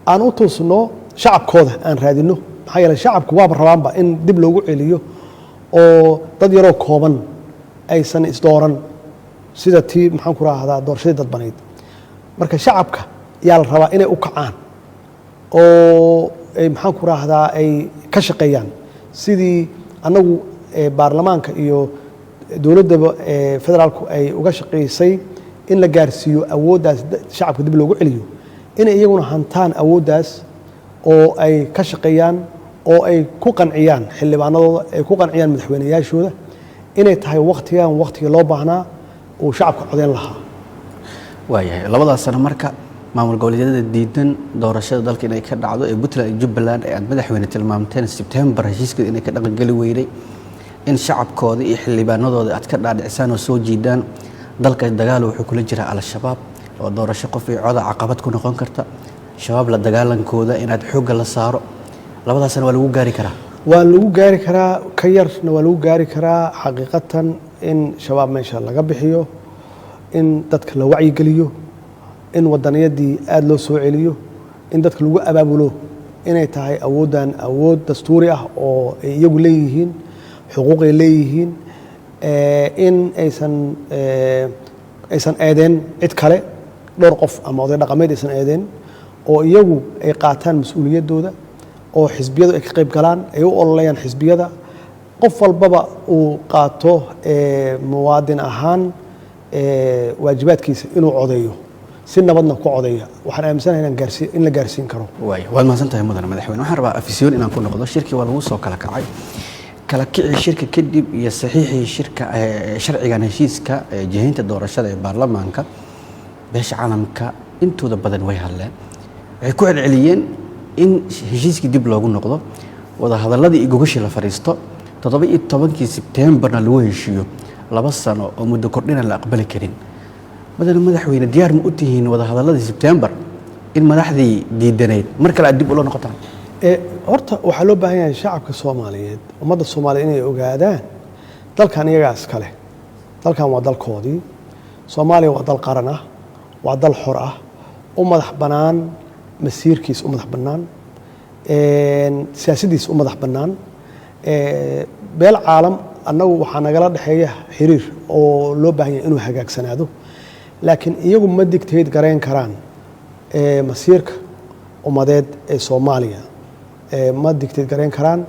aan u tuusno shacabkooda aan raadinno. Maxaa yeeley shacabku waaba rabaanba in dib loogu celiyo oo dad yaroo kooban aysan isdooran sida tii, maxaan ku rahdaa, doorashadii dadbanayd. Marka shacabka yaa la rabaa inay u kacaan oo ay, maxaan ku rahdaa, ay ka shaqeeyaan sidii annagu baarlamaanka iyo dowladdaba federaalku ay uga shaqaysay in la gaarsiiyo awooddaas shacabka dib loogu celiyo, inay iyaguna hantaan awooddaas oo ay ka shaqeeyaan oo ay ku qanciyaan xildhibaanadooda, ay ku qanciyaan madaxweyneyaashooda inay tahay wakhtigan wakhtigii loo baahnaa uu shacabka codeyn lahaa. Waayahay, labadaas sano marka maamul goboleedyada diidan doorashada dalka inay ka dhacdo ee Puntland iyo Jubbaland ee aad madaxweyne tilmaamteen Sebtembar heshiiskeeda inay ka dhaqangeli weyday, in shacabkooda iyo xildhibaanadooda aad ka dhaadhicisaan oo soo jiidaan. Dalka dagaal wuxuu kula jiraa Al-Shabaab oo doorasho qof iyo coda caqabad ku noqon karta. Shabaab la dagaalankooda inaad xoogga la saaro, labadaasna waa lagu gaari karaa? Waa lagu gaari karaa, ka yarna waa lagu gaari karaa. Xaqiiqatan in Shabaab meesha laga bixiyo, in dadka la wacyigeliyo, in wadaniyadii aada loo soo celiyo, in dadka lagu abaabulo inay tahay awooddan awood dastuuri ah oo ay iyagu leeyihiin, xuquuqay leeyihiin, in aysan eedeen cid kale, dhowr qof ama oday dhaqameed aysan eedeen, oo iyagu ay qaataan mas-uuliyaddooda, oo xisbiyadu ay ka qayb galaan, ay u ololeeyaan xisbiyada, qof walbaba uu qaato muwaadin ahaan waajibaadkiisa inuu codeeyo, si nabadna ku codeeya. Waxaan aaminsanahay inaan gaarsiin in la gaarsiin karo. Waay, waad mahadsan tahay mudane madaxweyne. Waxaan rabaa Afisyoon inaan ku noqdo. Shirkii waa lagu soo kala kacay. Kala kicii shirka kadib iyo saxiixii shirka sharcigan heshiiska jihaynta doorashada ee baarlamaanka, beesha caalamka intooda badan way hadleen. Waxay ku celceliyeen in heshiiskii dib loogu noqdo, wadahadaladii iyo gogashii la fadhiisto, 17-kii Sebtembarna lagu heshiiyo. 2 sano oo muddo kordhina la aqbali karin. Mudane madaxweyne, diyaar ma u tihiin wadahadaladii Sebtembar in madaxdii diidanayd mar kale aad dib ula noqotaan? Horta waxaa loo baahan yahay shacabka Soomaaliyeed, ummadda Soomaaliyeed inay ogaadaan dalkan iyagaa iskale. Dalkan waa dalkoodii. Soomaaliya waa dal qaran ah, waa dal xor ah, u madax bannaan masiirkiisa, u madax bannaan siyaasaddiisa, u madax bannaan beel caalam. Annagu waxaa nagala dhexeeya xiriir oo loo baahan yahay inuu hagaagsanaado, laakiin iyagu ma dictate garayn karaan masiirka ummadeed ee Soomaaliya, ma dictate garayn karaan,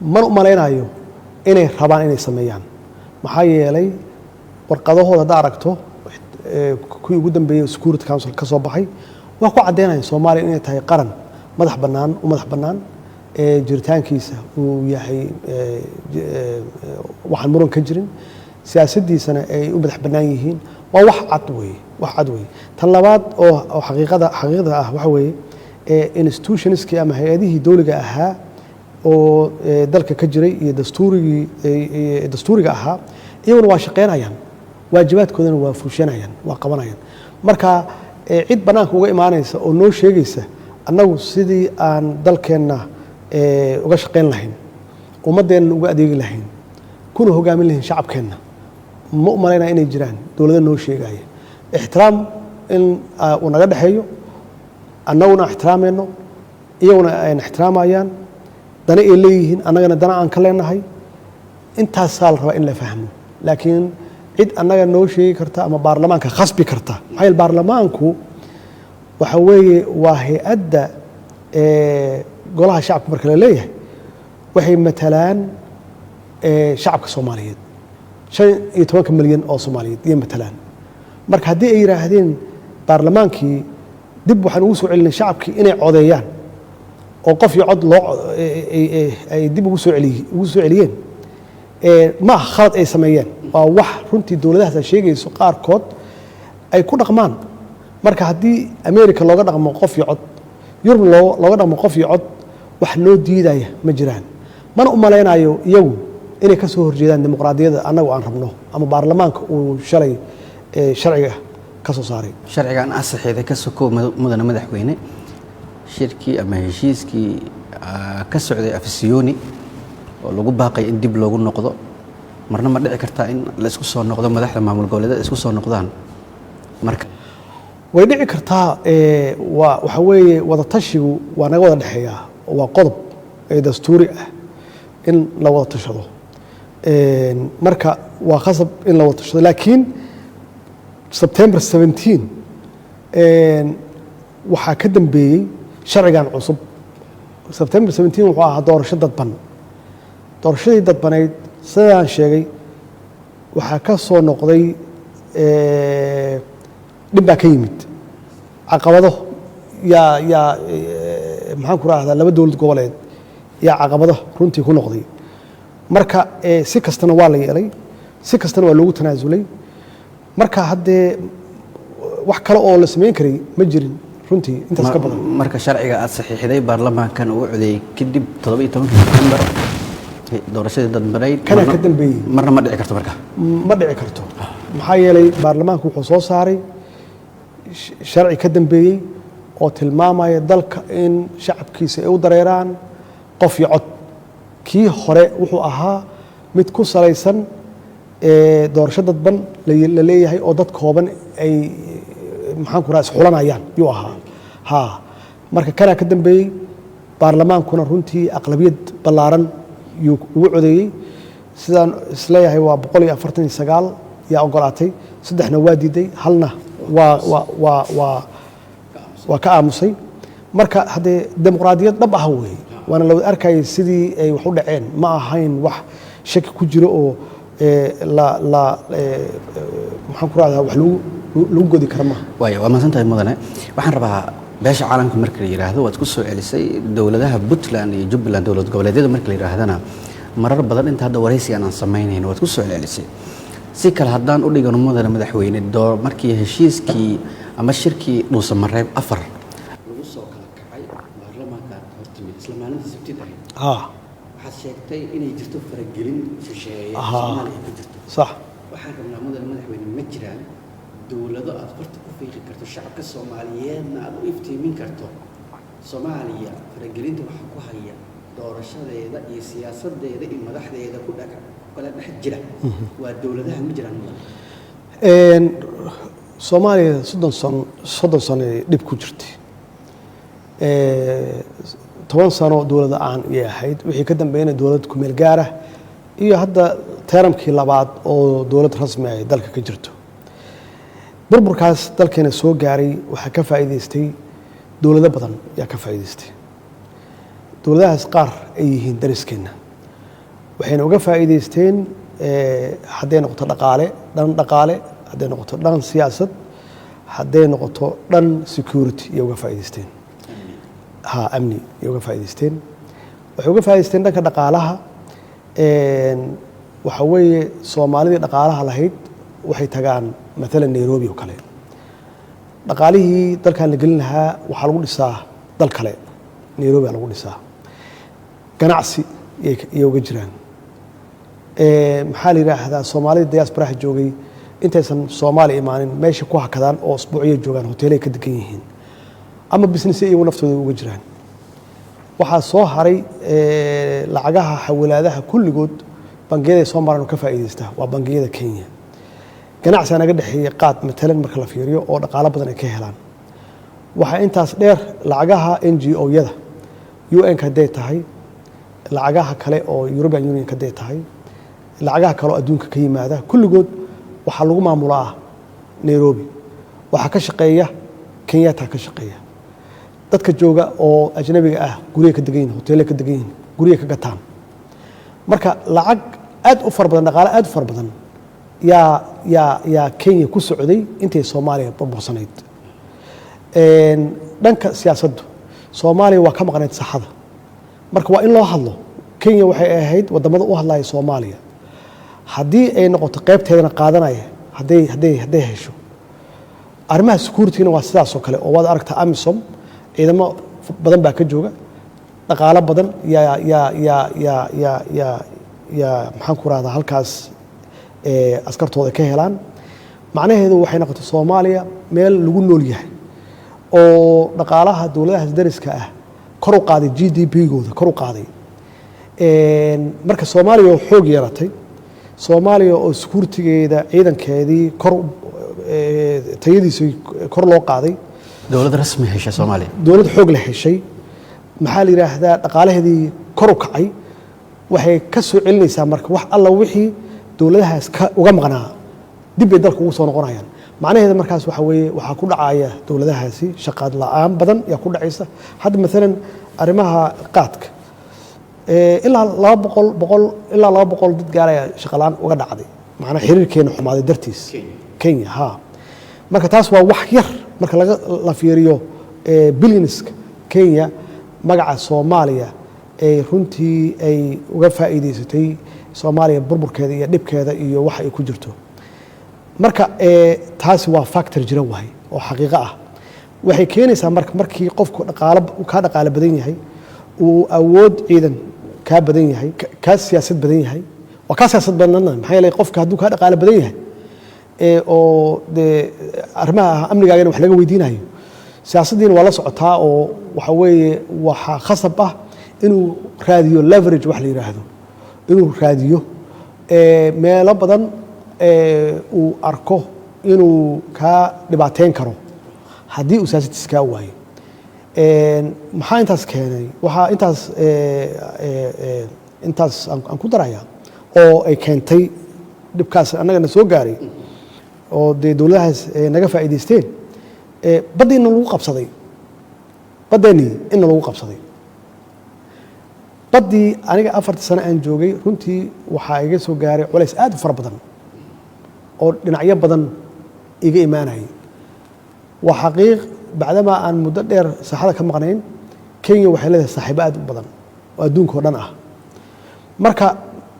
mana u malaynayo inay rabaan inay sameeyaan. Maxaa yeelay warqadahooda hadda aragto, kuwii ugu dambeeyey Security Council ka soo baxay, waa ku caddeynaya Soomaaliya inay tahay qaran madax bannaan, u madax bannaan ee jiritaankiisa uu yahay waxaan muran ka jirin, siyaasaddiisana ay u madax bannaan yihiin. Waa wax cad weeye, wax cad weeye. Tan labaad oo xaqiiqada ah waxa weeye institutionskii ama hay-adihii dowliga ahaa oo dalka ka jiray iyo dastuurigii dastuuriga ahaa, iyaguna waa shaqeynayaan, waajibaadkoodana waa fuushanayaan, waa qabanayaan. Marka cid bannaanka uga imaanaysa oo noo sheegaysa annagu sidii aan dalkeenna uga shaqayn lahayn, ummaddeenna uga adeegi lahayn, kuna hogaamin lahayn shacabkeenna, ma u malaynaya inay jiraan dowlado noo sheegaya. Ixtiraam in uu naga dhexeeyo, annaguna ixtiraamayno, iyaguna ayna ixtiraamayaan, dana ay leeyihiin, annagana dana aan ka leenahay, intaasaa la rabaa in la fahmo. Laakiin cid annaga noo sheegi karta ama baarlamaanka khasbi karta, maxaa yeele baarlamaanku Waxa weeye waa hay-adda golaha shacabka marka la leeyahay waxay matalaan shacabka Soomaaliyeed, 15-ka milyan oo Soomaaliyeed iyay matalaan. Marka haddii ay yidhaahdeen baarlamaankii dib waxaan ugu soo celinay shacabkii inay codeeyaan oo qof iyo cod loo ay dib ugu soo celiyeen, ma aha khalad ay sameeyeen. Waa wax runtii dowladahaas ay sheegayso qaarkood ay ku dhaqmaan. Marka haddii America looga dhaqmo qof iyo cod, Yurub looga dhaqmo qof iyo cod, wax loo diidaya ma jiraan. Mana u malaynayo iyagu inay ka soo horjeedaan dimuqraadiyadda annagu aan rabno ama baarlamaanka uu shalay sharciga ka soo saaray. Sharcigan asaxeeda ka sokow, mudane madaxweyne, shirkii ama heshiiskii ka socday Afisiyoni oo lagu baaqay in dib loogu noqdo, marna ma dhici kartaa in la isku soo noqdo, madaxda maamul goboleedyada isku soo noqdaan marka? Way dhici kartaa. Waa waxa weeye wadatashigu waa naga wada dhexeeyaa. Waa qodob ee dastuuri ah in la wada tashado. Marka waa khasab in la wada tashado, laakiin September 17 waxaa ka dambeeyey sharcigan cusub. September 17 wuxuu ahaa doorasho dadban. Doorashadii dadbanayd, sidaan sheegay, waxaa ka soo noqday dhib baa ka yimid, caqabado yaa maxaan ku rahdaa, laba dowlad goboleed yaa caqabado runtii ku noqday. Marka si kastana waa la yeelay, si kastana waa loogu tanaasulay. Marka haddee wax kale oo la samayn karay ma jirin runtii intaas ka badan. Marka sharciga aad saxiixday, baarlamaankan uu codeeyey kadib, 17-ka Sebtembar doorashadii dadbanayd Kana ka dambeeyey. Marna ma dhici karto marka? Ma dhici karto, maxaa yeelay baarlamaanku wuxuu soo saaray sharci ka dambeeyey oo tilmaamaya dalka in shacabkiisa ay u dareeraan qof iyo cod. Kii hore wuxuu ahaa mid ku salaysan doorasho dadban la leeyahay oo dad kooban ay, maxaan ku raha, isxulanayaan yuu ahaa. Ha, marka kanaa ka dambeeyey, baarlamaankuna runtii aqlabiyad ballaaran yuu ugu codeeyey. Sidaan isleeyahay waa 149 yaa ogolaatay, saddexna waa diiday, halna waa ka aamusay. Marka haddee dimuqraadiyad dhab ah weeye, waana la wada arkayay sidii ay wax u dhaceen. Ma ahayn wax shaki ku jiro oo la la maxaan ku rahdaa, wax lagu godi kara maaha. Waaya, waa mahadsan tahay mudane. Waxaan rabaa beesha caalamka marka la yidhaahdo, waad ku soo celisay dowladaha Puntland iyo Jubbaland, dowlad goboleedyada marka la yidhaahdana, marar badan inta hadda waraysigan aan samaynayno waad ku soo celcelisay. Si kale haddaan u dhigano, mudane madaxweyne, doo markii heshiiskii ama shirkii Dhuusamareeb 4 lagu soo kala kacay, baarlamaankaad hortimid isla maalintii Sabtida ahayd, waxaad sheegtay inay jirto faragelin shisheeye Soomaaliya ku jirto. Sax. Waxaan rabnaa, mudane madaxweyne, ma jiraan dowlado aad farta ku fiiqi karto, shacabka Soomaaliyeedna aad u iftiimin karto, Soomaaliya faragelinta waxa ku haya doorashadeeda iyo siyaasadeeda iyo madaxdeeda ku dhaka kala dhex jira waa dowladaha? Ma jiraan, mudane? Soomaaliya 30 sano, 30 sano ay dhib ku jirtay. 10 sano dowlad la-aan ayay ahayd, wixii ka dambeeyana dowlad kumeel gaara iyo hadda teeramkii labaad oo dowlad rasmi ay dalka ka jirto. Burburkaas dalkeena soo gaaray waxaa ka faa'iidaystay dowlado badan ayaa ka faa'iidaystay. Dowladahaas qaar ay yihiin dariskeenna, waxayna uga faa'iidaysteen hadday noqoto dhaqaale, dhan dhaqaale, hadday noqoto dhan siyaasad, hadday noqoto dhan security ayay uga faa'iidaysteen. Ha, amni ayay uga faa'iidaysteen. Waxay uga faa'iidaysteen dhanka dhaqaalaha. Waxa weeye Soomaalidii dhaqaalaha lahayd waxay tagaan maalan Nairobi oo kale. Dhaqaalihii dalkan la gelin lahaa waxaa lagu dhisaa dal kale, Nairobi aa lagu dhisaa. Ganacsi ayay uga jiraan. Maxaa la yidhaahdaa, Soomaalida diasporaha joogay intaysan Soomaaliya imaanin meesha ku hakadaan oo usbuucyo joogaan, hoteelay ka degan yihiin ama business iyagu naftooda uga jiraan. Waxaa soo haray lacagaha xawilaadaha kulligood bangiyada ay soo maraan oo ka faa'iidaysta waa bangiyada Kenya. Ganacsiga naga dhexeeyey qaad matalan marka la fiiriyo oo dhaqaalo badan ay ka helaan. Waxaa intaas dheer lacagaha NGO-yada, UN-ka hadday tahay, lacagaha kale oo European Union hadday tahay, lacagaha kale oo adduunka ka yimaada, kulligood waxaa lagu maamulaa Nairobi. Waxaa ka shaqeeya Kenyatta ka shaqeeya. Dadka jooga oo ajnabiga ah gurya ka degan yihin, hoteele ka degan yihin, gurya ka gataan. Marka lacag aad u fara badan, dhaqaale aad u fara badan yaa Kenya ku socday intay Soomaaliya burbursanayd. Dhanka siyaasaddu Soomaaliya waa ka maqnayd saxada. Marka waa in loo hadlo. Kenya waxay ahayd wadamada u hadlaya Soomaaliya haddii ay noqoto qaybteedana qaadanaya hadday hesho. Arrimaha security-na waa sidaas oo kale, oo waad aragtaa AMISOM ciidamo badan baa ka jooga, dhaqaalo badan yaa maxaan ku rahdaa, halkaas askartooda ka helaan. Macnaheedu waxay noqotay Soomaaliya meel lagu nool yahay oo dhaqaalaha dowladahaas dariska ah kor u qaaday, GDP-gooda kor u qaaday. Marka Soomaaliya oo xoog yeelatay, Soomaaliya oo security-geeda ciidankeedii kor tayadiisii kor loo qaaday, dowlad rasmi hesha Soomaaliya, dowlad xoog la heshay, maxaa la yidhaahdaa, dhaqaalaheedii kor u kacay, waxay ka soo celinaysaa marka wax alla wixii dowladahaas ka uga maqnaa dib bay dalka ugu soo noqonayaan. Macnaheeda markaas waxa weeye waxaa ku dhacaya dowladahaasi shaqaad la'aan badan yaa ku dhacaysa. Hadda maalan arrimaha qaadka, ilaa 200 100 ilaa 200 dad gaaraya shaqa la'aan uga dhacday, macnaa xiriirkeena xumaaday dartiis Kenya ha. Marka taas waa wax yar marka laga la fiiriyo billionska Kenya magaca Soomaaliya ay runtii ay uga faa'iidaysatay Soomaaliya burburkeeda iyo dhibkeeda iyo waxa ay ku jirto. Marka taasi waa factor jira waay oo xaqiiqo ah. Waxay keenaysaa marka markii qofku dhaqaalo kaa dhaqaalo badan yahay, uu awood ciidan kaa badan yahay, kaa siyaasad badan yahay, waa kaa siyaasad badnana. Maxaa yeelay qofka hadduu kaa dhaqaalo badan yahay oo dee arrimaha amnigaagana wax laga weydiinayo, siyaasaddiina waa la socotaa, oo waxa weeye waxaa khasab ah inuu raadiyo leverage wax la yidhaahdo, inuu raadiyo meelo badan uu arko inuu kaa dhibaateyn karo haddii uu siyaasaddiisa kaa waayo. Maxaa intaas keenay? Waxaa intaas aan ku daraya oo ay keentay dhibkaas annagana soo gaaray oo dee dowladahaas naga faa'iidaysteen, baddiina lagu qabsaday, baddeenii inna lagu qabsaday. Baddii aniga 4-tii sano aan joogay runtii waxaa iga soo gaaray culays aad u fara badan oo dhinacyo badan iga imaanayay. Waa xaqiiq, bacdamaa aan muddo dheer saaxada ka maqnayn, Kenya waxay leedahay saaxiibo aad u badan oo adduunka oo dhan ah. Marka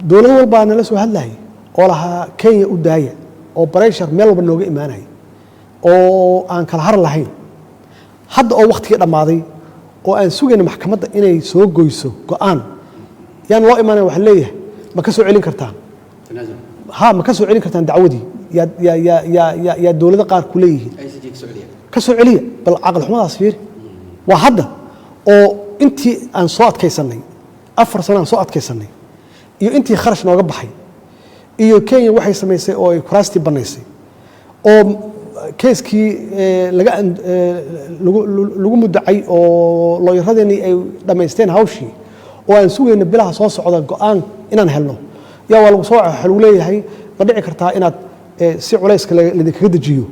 dowlad walbaa nala soo hadlayay oo lahaa Kenya u daaya, oo pressure meel walba nooga imaanaya oo aan kala har lahayn. Hadda oo waktigii dhammaaday oo aan sugayna maxkamadda inay soo goyso go-aan, yaan loo imaanaya, waxaa leeyahay ma ka soo celin kartaan, ha ma ka soo celin kartaan dacwadii yaa dowlado qaar ku leeyihiin ka soo celiya. Bal caqli xumadaas fiiri. Waa hadda oo intii aan soo adkaysanay, 4 sano aan soo adkaysanay, iyo intii kharash nooga baxay, iyo Kenya waxay samaysay oo ay kuraastii bannaysay, oo keeskii laga lagu mudacay oo lawyer-adeenii ay dhammaysteen hawshii, oo aan sugayno bilaha soo socda go-aan inaan helno, yaa waa lagu soo waxa lagu leeyahay ma dhici kartaa inaad si culayska laydinkaga dejiyo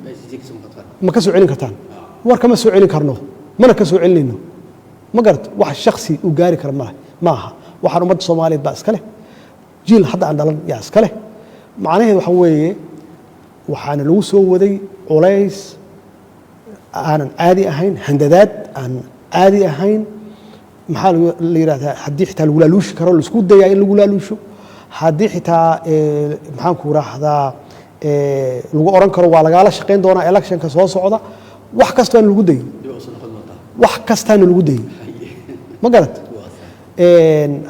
ma ka soo celin kartaan? War kama soo celin karno, mana ka soo celinayno. Ma garat? Wax shaksi uu gaari kara male ma aha. Waxaan ummadda Soomaaliyeed baa iska leh, jiil hadda aan dhalan yaa iska leh. Macnaheedu waxa weeye waxaana lagu soo waday culays aanan caadi ahayn, handadaad aan caadi ahayn. Maxaa la yidhahdaa, haddii xitaa lagu laaluushi karo, laisku dayaa in lagu laaluusho, haddii xitaa maxaan ku rahdaa lagu oran karo waa lagaala shaqayn doonaa electionka soo socda, wax kastoona lagu dayay, wax kastaana lagu dayay. Ma garat?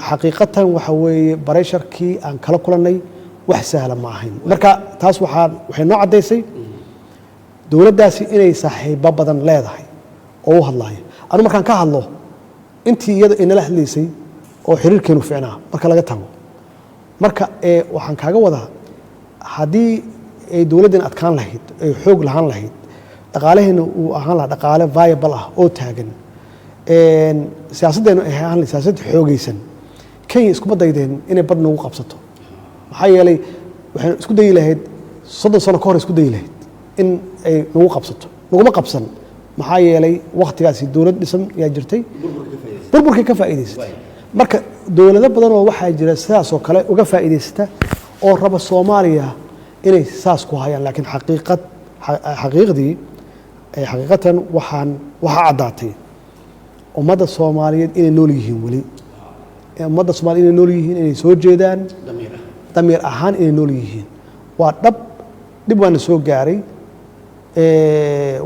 Xaqiiqatan waxa weeye pressure-kii aan kala kulannay wax sahla ma ahayn. Marka taas waxay noo caddaysay dowladdaasi inay saaxiibo badan leedahay oo u hadlaya. Anu markaan ka hadlo intii iyada inala hadlaysay oo xiriirkeenu ficnaa marka laga tago, marka waxaan kaaga wadaa haddii ay dowladdan adkaan lahayd, ay xoog lahaan lahayd, dhaqaalaheena uu ahaan lahaa dhaqaale viable ah oo taagan, siyaasaddeenu ay ahaan lahayd siyaasad xoogaysan, Kenya iskuma daydeen inay bad nagu qabsato. Maxaa yeelay waxay isku dayi lahayd 30 sano ka hor isku dayi lahayd in ay nagu qabsato, naguma qabsan. Maxaa yeelay, wakhtigaasi dowlad dhisan yaa jirtay, burburkay ka faa'iidaysatay. Marka dowlado badan oo waxaa jira sidaasoo kale uga faa'iidaysata oo raba Soomaaliya inay saas ku hayaan, laakiin xaqiiqdii, xaqiiqatan waxaa caddaatay ummadda Soomaaliyeed inay nool yihiin weli, ummadda Soomaliya inay nool yihiin, inay soo jeedaan, damiir ahaan inay nool yihiin. Waa dhab, dhib waana soo gaaray,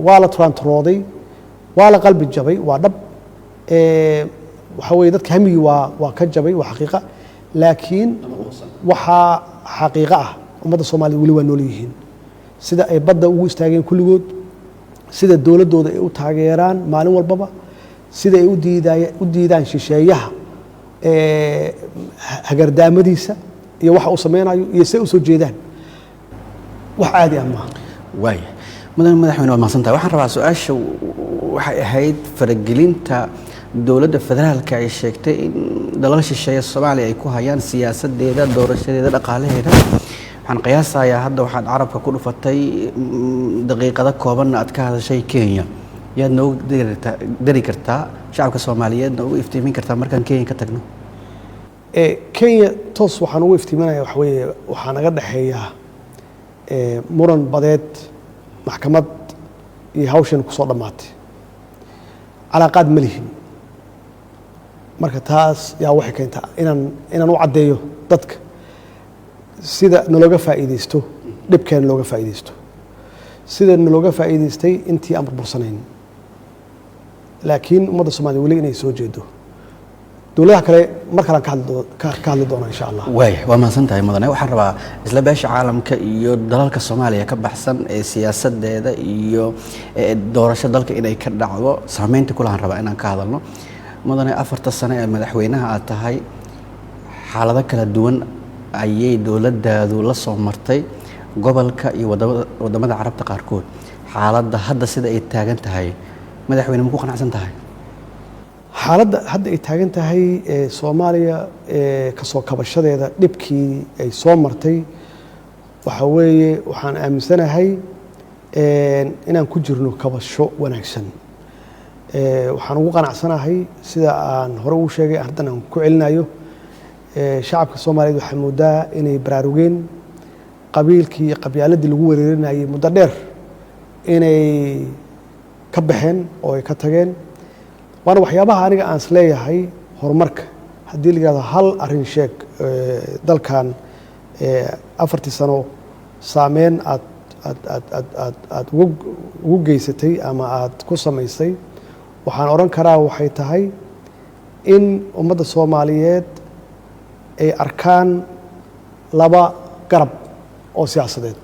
waa la turaanturooday, waa la qalbi jabay, waa dhab. Waxaa weeye dadka hamigii waa ka jabay, waa xaqiiqa, laakiin waxaa xaqiiqo ah ummadda Soomaaliyed weli waa nool yihiin. Sida ay badda ugu istaageen kulligood, sida dowladdooda ay u taageeraan maalin walbaba, sida ay u diidaan shisheeyaha hagardaamadiisa iyo waxa uu sameynayo iyo siday u soo jeedaan, wax caadi ah maaha. Waaya, mudane madaxweyne, waad mahadsantahay. Waxaan rabaa, su-aasha waxay ahayd faragelinta dowladda federaalka ay sheegtay in dalal shisheeye Soomaaliya ay ku hayaan siyaasadeeda, doorashadeeda, dhaqaalaheeda. Waxaan qiyaasayaa hadda waxaad carabka ku dhufatay, daqiiqado koobanna aad ka hadashay Kenya. Yaad noogu dari kartaa, shacabka Soomaaliyeedna ugu iftiimin kartaa markaan Kenya ka tagno? Kenya toos waxaan ugu iftiiminaya waxa weeye, waxaa naga dhexeeya muran badeed, maxkamad iyo hawshan kusoo dhammaatay, calaaqaad ma lihin. Marka taas yaa waxay keentaa inaan u caddeeyo dadka sida nalooga faa'iidaysto, dhibkeena looga faa'iidaysto, sida nalooga faa'iidaystay intii aan burbursanayn, laakiin ummadda Soomaliya weli inay soo jeedo. Dowladaha kale mar kalean ka hadli doonaa, insha Allah. Waaya, waa mahadsan tahay, mudane. Waxaan rabaa isla beesha caalamka iyo dalalka Soomaaliya ka baxsan ee siyaasadeeda iyo doorasho dalka inay ka dhacdo saameynta kulahan rabaa inaan ka hadalno. Mudane, 4ta sano ee madaxweynaha aad tahay, xaalado kala duwan ayay dowladdaadu la soo martay gobolka iyo wadamada Carabta qaarkood. Xaaladda hadda sida ay taagan tahay, madaxweyne, ma ku qanacsan tahay? Xaaladda hadda ay taagan tahay Soomaaliya, kasoo kabashadeeda dhibkii ay soo martay, waxa weeye waxaan aaminsanahay inaan ku jirno kabasho wanaagsan. Waxaan ugu qanacsanahay, sida aan hore ugu sheegay, haddana aan ku celinayo, shacabka Soomaaliyeed waxaa moodaa inay baraarugeen, qabiilkii iyo qabyaaladii lagu wereerinayay muddo dheer inay ka baxeen oo ay ka tageen. Waana waxyaabaha aniga aan is leeyahay horumarka. Haddii la yihahdo hal arrin sheeg, dalkan 4tii sano saameyn aad aad aad aad aad aad ugu geysatay ama aad ku samaysay, waxaan odhan karaa waxay tahay in ummadda Soomaaliyeed ay arkaan laba garab oo siyaasadeed: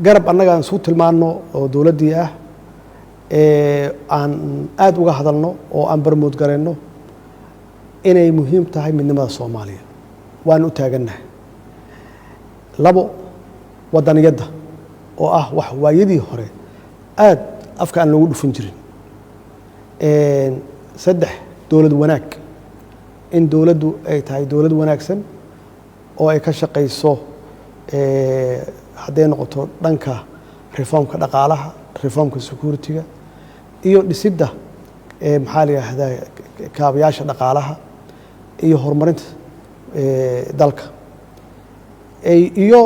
garab annaga aan isku tilmaanno oo dowladdii ah, aan aada uga hadalno oo aan barmood garayno inay muhiim tahay midnimada Soomaaliya, waan u taagannahay; labo, wadaniyadda oo ah wax waayadii hore aad afka aan loogu dhufan jirin; saddex, dowlad wanaag, in dowladdu ay tahay dowlad wanaagsan oo ay ka shaqayso, hadday noqoto dhanka reformka dhaqaalaha, reformka security-ga iyo dhisidda, maxaa la yidhaahdaa, kaabayaasha dhaqaalaha iyo horumarinta dalka, iyo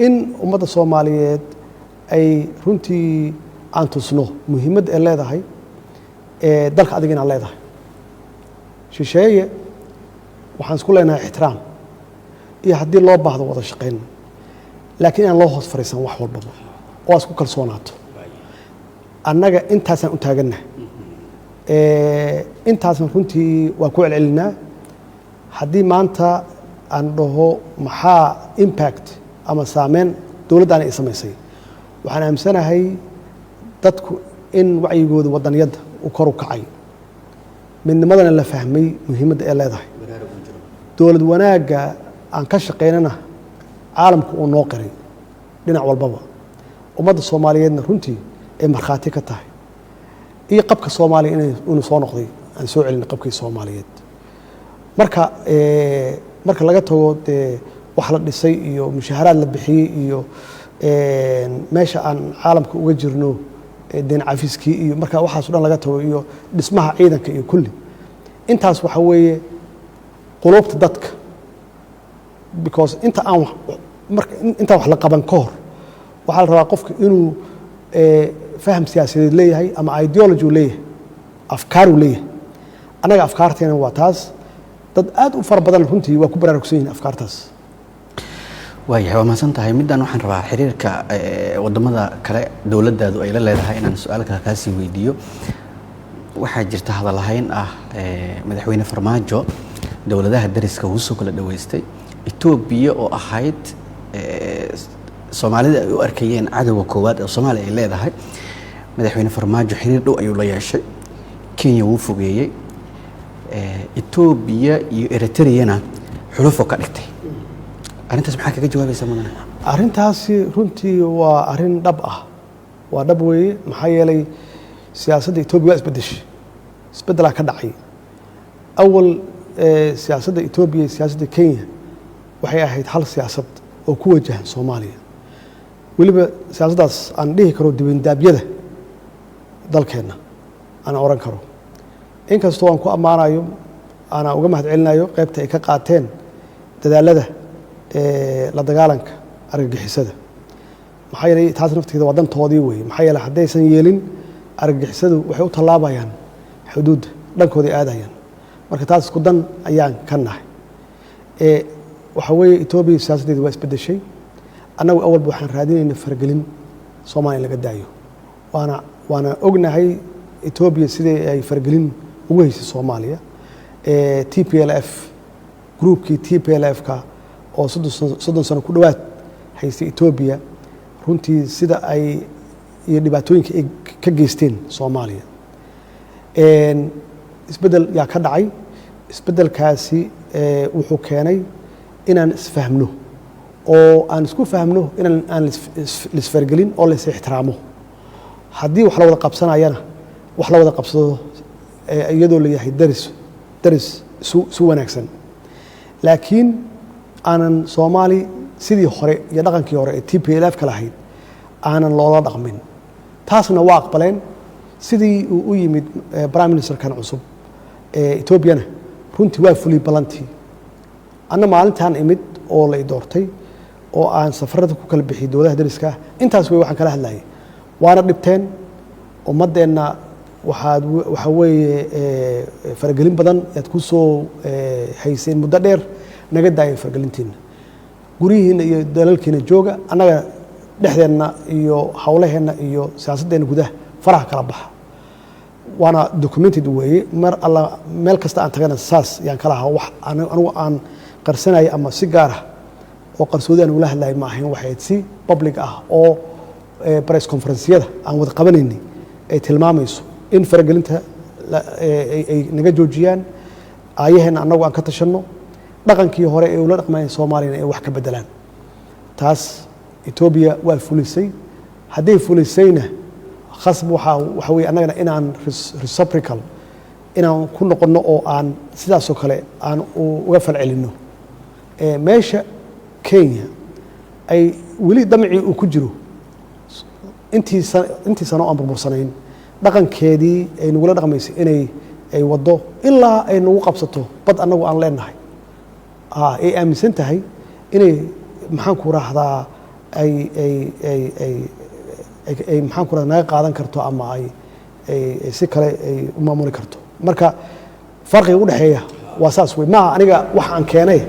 in ummadda Soomaaliyeed ay runtii aan tusno muhiimadda ay leedahay dalka adiga inaad leedahay. Shisheeye waxaan isku leenahay ixtiraam iyo haddii loo baahdo wada shaqayn, laakiin inaan loo hoos fariisan wax walbaba oo aad isku kalsoonaato. Annaga intaasaan u taagannahay, intaasna runtii waan ku celcelinaa. Haddii maanta aan dhaho maxaa impact ama saameyn dowladdaana ay samaysay, waxaan aaminsanahay dadku in wacyigooda wadaniyadda uu kor u kacay, midnimadana la fahmay muhiimadda ay leedahay, dowlad wanaagga aan ka shaqaynana caalamku uu noo qiray dhinac walbaba, ummadda Soomaaliyeedna runtii ay markhaati ka tahay, iyo qabka Soomaaliya inuu soo noqday, aan soo celinay qabkii Soomaaliyeed. Marka laga tago dee wax la dhisay iyo mushaaharaad la bixiyey iyo meesha aan caalamka uga jirno. Deen cafiskii iyo marka waxaas o dhan laga tago iyo dhismaha ciidanka iyo kulli intaas, waxa weeye quluubta dadka, because inta aan marka intaan wax la qaban ka hor waxaa la rabaa qofka inuu faham siyaasadeed leeyahay ama ideology uu leeyahay, afkaar uu leeyahay. Annaga afkaarteena waa taas. Dad aad u fara badan runtii waa ku baraarugsan yihiin afkaartaas. Waayahay, waa mahadsan tahay. Middan waxaan rabaa xiriirka wadamada kale dowladdaadu ay la leedahay inaan su-aal kale kaasii weydiiyo. Waxaa jirta hadalhayn ah Madaxweyne Farmaajo dowladaha dariska wuu soo kala dhaweystay. Etoobiya oo ahayd Soomaalida ay u arkayeen cadowga koowaad ee Soomaaliya ay leedahay, Madaxweyne Farmaajo xiriir dhow ayuu la yeeshay. Kenya wuu fogeeyey, Etoobiya iyo Eritreyana xulufo ka dhigtay. Arrintaas maxaa kaga jawaabaysaa, mudane? Arrintaasi runtii waa arrin dhab ah, waa dhab weeye. Maxaa yeelay siyaasadda Etoobiya waa isbeddeshay, isbeddelaa ka dhacay. Awal siyaasadda Etoobiya iyo siyaasadda Kenya waxay ahayd hal siyaasad oo ku wajahan Soomaaliya. Weliba siyaasaddaas aan dhihi karo dibindaabyada dalkeenna aan oran karo, inkastoo aan ku ammaanayo, aanan uga mahad celinayo qaybta ay ka qaateen dadaalada la dagaalanka argagixisada. Maxaa yeelay taas nafteeda waa dantoodii weeye. Maxaa yeelay haddaysan yeelin, argagixisadu waxay u tallaabayaan xuduudda, dhankooday aadayaan. Marka taas isku dan ayaan ka nahay. Waxaa weeye Etoobiya siyaasaddeeda waa isbeddeshay. Annagu awalba waxaan raadinayna faragelin Soomaaliya in laga daayo, waana ognahay Etoobiya sidii ay faragelin ugu haysay Soomaaliya. TPLF, groupkii TPLF-ka oo 30 sano ku dhowaad haystay Etoobiya, runtii sida ay iyo dhibaatooyinka ay ka geysteen Soomaaliya. Isbeddel yaa ka dhacay. Isbeddelkaasi wuxuu keenay inaan isfahmno oo aan isku fahmno inaan aan lisfargelin oo lais ixtiraamo. Haddii wax la wada qabsanayana, wax la wada qabsado iyadoo la yahay daris isu wanaagsan, laakiin aanan Soomaali sidii hore iyo dhaqankii hore ee TPLF ka lahayd aanan loola dhaqmin. Taasna waa aqbaleen. Sidii uu u yimid prime ministerkan cusub ee Etoobiyana, runtii waa fuliyey ballantii. Anna maalintaan imid oo la i doortay oo aan safarada ku kala bixiyey dowladaha dariska ah, intaas wey waxaan kala hadlayay. Waana dhibteen ummaddeenna. Waxaad waxaa weeye faragelin badan yaad ku soo hayseen muddo dheer. Naga daaya faragelintiina, guryihiina iyo dalalkiina jooga. Annaga dhexdeenna iyo howlaheenna iyo siyaasaddeenna gudaha faraha kala baxa. Waana documented weeye. Mar alla meel kasta aan tagana saas yaan kala ahaa. Wax anigu aan qarsanaya ama si gaar ah oo qarsoodi aan ula hadlayay ma ahayn. Waxay si public ah oo press conferenceyada aan wada qabanaynay ay tilmaamayso in faragelinta ay naga joojiyaan, aayaheenna annagu aan ka tashanno, dhaqankii hore ee ula dhaqmayeen Soomaaliyana ay wax ka bedelaan. Taas Etoobiya waa fulisay. Hadday fulisayna, khasb waxaa weye annagana inaan reciprocal inaan ku noqonno oo aan sidaasoo kale aan uga falcelinno. Meesha Kenya ay weli damcii uu ku jiro intii sano aan burbursanayn dhaqankeedii ay nagula dhaqmaysay inay ay waddo ilaa ay nagu qabsato bad annagu aan leenahay, ay aaminsan tahay inay, maxaan ku raahdaa, ay maxaan ku rahdaa, naga qaadan karto ama ay si kale ay u maamuli karto. Marka farqiga u dhexeeya waa saas wey. Maaha aniga wax aan keenay,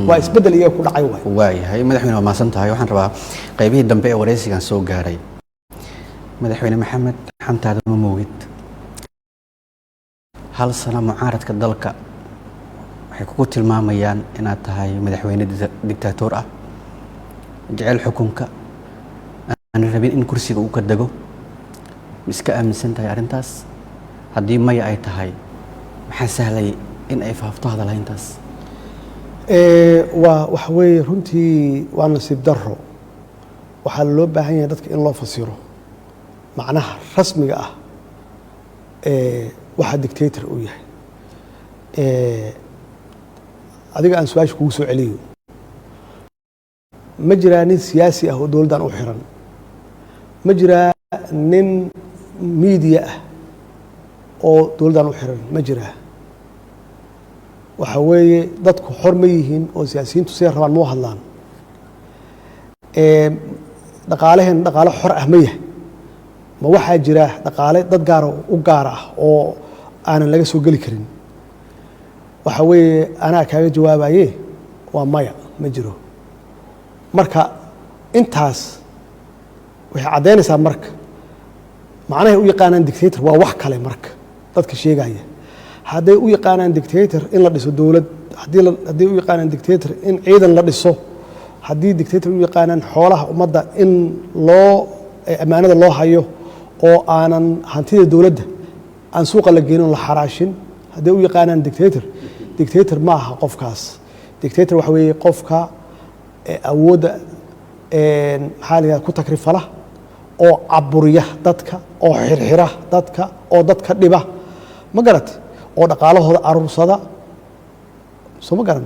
waa isbeddel iyaga ku dhacay waay. Waayahay madaxweyne, waa mahadsan tahay. Waxaan rabaa qaybihii dambe ee wareysigan soo gaaray. Madaxweyne Maxamed, xantaada ma moogid, hal sano mucaaradka dalka waxay kugu tilmaamayaan inaad tahay madaxweyne dictator ah, jecel xukunka, aan rabin in kursiga uu ka dego. Ma iska aaminsan tahay arrintaas? Haddii maya ay tahay, maxaa sahlay in ay faafto hadalhayntaas? Waa waxa weeye, runtii waa nasiib daro. Waxaa loo baahan yahay dadka in loo fasiro macnaha rasmiga ah ee waxa dictator uu yahay. Adiga aan su-aasha kugu soo celiyo: ma jiraa nin siyaasi ah oo dowladdan u xiran? Ma jiraa nin Media ah oo dowladdan u xiran ma jiraa? Waxa weeye, dadku xor ma yihiin oo siyaasiyiintu siday rabaan ma u hadlaan? Dhaqaalaheen dhaqaale xor ah ma yahay? Ma waxaa jira dhaqaale dad gaara u gaar ah oo aanan laga soo geli karin? Waxa weeye, anaa kaaga jawaabaye, waa maya, ma jiro. Marka intaas waxay caddaynaysaa, marka macnahay u yaqaanaan dictator waa wax kale. Marka dadka sheegaya, hadday u yaqaanaan dictator in la dhiso dowlad, hadday u yaqaanaan dictator in ciidan la dhiso, haddii dictator u yaqaanaan xoolaha ummadda in loo ammaanada loo hayo oo aanan hantida dowladda aan suuqa la geenin oo la xaraashin, hadday u yaqaanaan dictator, dictator ma aha qofkaas. Dictator waxa weeye qofka awoodda, maxaa la yidhahda, ku takrifala oo caburiya dadka oo xirxira dadka oo dadka dhiba, ma garat, oo dhaqaalahooda aruursada, soo ma garan?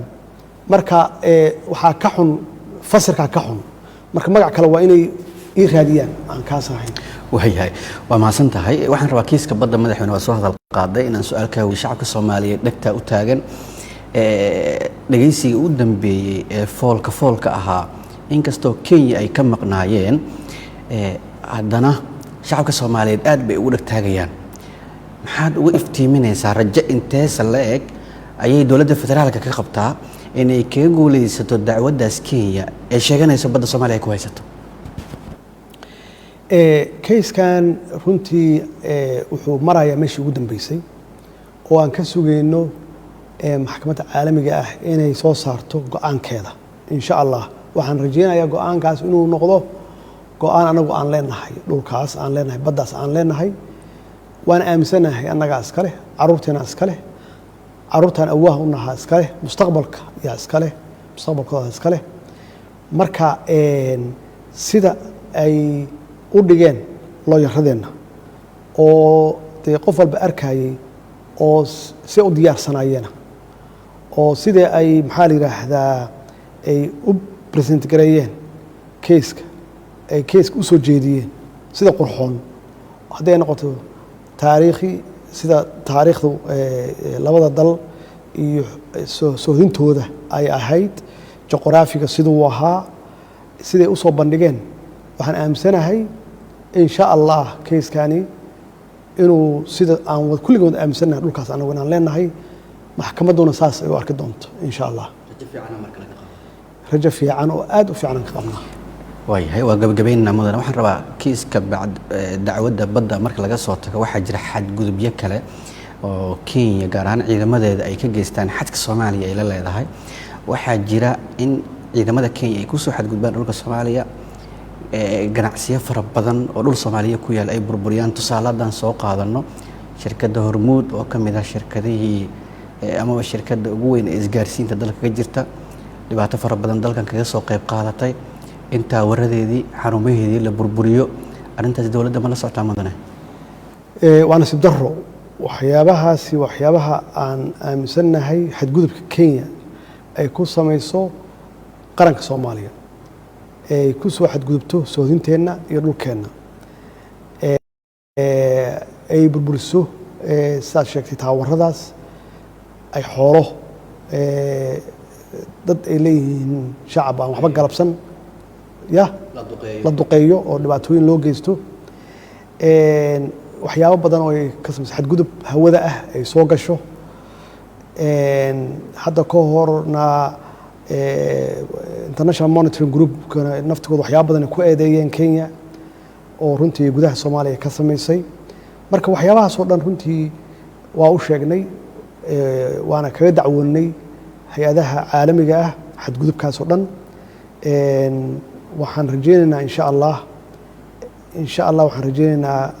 Marka waxaa ka xun fasirkaa ka xun. Marka magac kale waa inay ii raadiyaan aan kaas ahayn. Waayahay, waa mahadsan tahay. Waxaan rabaa kiiska badda, madaxweyne, waa soo hadal qaaday, inaan su-aal kaa weydiiyo. Shacabka Soomaaliyeed dhegtaa u taagan dhegeysiga u dambeeyey ee foolka foolka ahaa, inkastoo Kenya ay ka maqnaayeen, haddana shacabka Soomaaliyeed aad bay ugu dhegtaagayaan. Maxaad uga iftiiminaysaa? Rajo inteesa la eg ayay dowladda federaalka ka qabtaa inay kaga guuleysato dacwaddaas Kenya ee sheeganayso badda Soomaaliya ay ku haysato? Kayskan runtii wuxuu marayaa meeshii ugu dambeysay oo aan ka sugayno maxkamadda caalamiga ah inay soo saarto go-aankeeda, insha Allah. Waxaan rajeynayaa go-aankaas inuu noqdo go-aan anagu aan leenahay, dhulkaas aan leenahay, baddaas aan leenahay. Waan aaminsanahay annagaa iska leh, carruurteena iska leh, carruurtaan awaaha u nahaa iska leh, mustaqbalka yaa iska leh, mustaqbalkooda iska leh. Marka sida ay u dhigeen looyaradeenna oo dee qof walba arkayey oo si u diyaarsanayeena oo sidee ay, maxaa la yidhaahdaa, ay u present gareeyeen keiska, ay keiska u soo jeediyeen sida qurxoon, hadday noqoto taariikhi, sida taariikhdu labada dal iyo soohdintooda ay ahayd, juqraafiga siduu ahaa, siday u soo bandhigeen, waxaan aaminsanahay insha Allah keiskani inuu sida aan kulligood aaminsannahay, dhulkaas anagu inaan leenahay, maxkamadduna saas ay u arki doonto, insha Allah. Rajo fiican oo aad u fiican aan ka qabnaa. Waayahay, waa gabagabaynaa, mudane. Waxaan rabaa kiiska bacd dacwadda badda marka laga soo tago, waxaa jira xadgudubyo kale oo Kenya, gaar ahaan ciidamadeeda, ay ka geystaan xadka Soomaaliya ay la leedahay. Waxaa jira in ciidamada Kenya ay kusoo xadgudbaan dhulka Soomaaliya, ganacsiyo fara badan oo dhul Soomaaliya ku yaal ay burburiyaan. Tusaale haddaan soo qaadano shirkadda Hormuud oo ka mid ah shirkadihii amaba shirkadda ugu weyn ee isgaarsiinta dalka ka jirta, dhibaato fara badan dalkan kaga soo qayb qaadatay, intaa waradeedii xarumaheedii la burburiyo. Arrintaas dowladda ma la socotaa, mudane? Waa nasiib daro. Waxyaabahaasi, waxyaabaha aan aaminsannahay xadgudubka Kenya ay ku samayso qaranka Soomaaliya, ay ku soo xadgudubto soodinteenna iyo dhulkeenna, ay burburiso, sidaad sheegtay, taawaradaas, ay xoolo dad ay leeyihiin, shacab aan waxba galabsan ya la duqeeyo oo dhibaatooyin loo geysto, waxyaabo badan oo ay ka samayso, xadgudub hawada ah ay soo gasho. Hadda ka horna International Monitoring Groupkana naftigooda waxyaabo badan ay ku eedeeyeen Kenya oo runtii gudaha Soomaaliya ka samaysay. Marka waxyaabahaas oo dhan runtii waa u sheegnay, waana kaga dacwoonnay hay-adaha caalamiga ah xadgudubkaas oo dhan. Waxaan rajeynaynaa, insha Allah, insha Allah, waxaan rajeynaynaa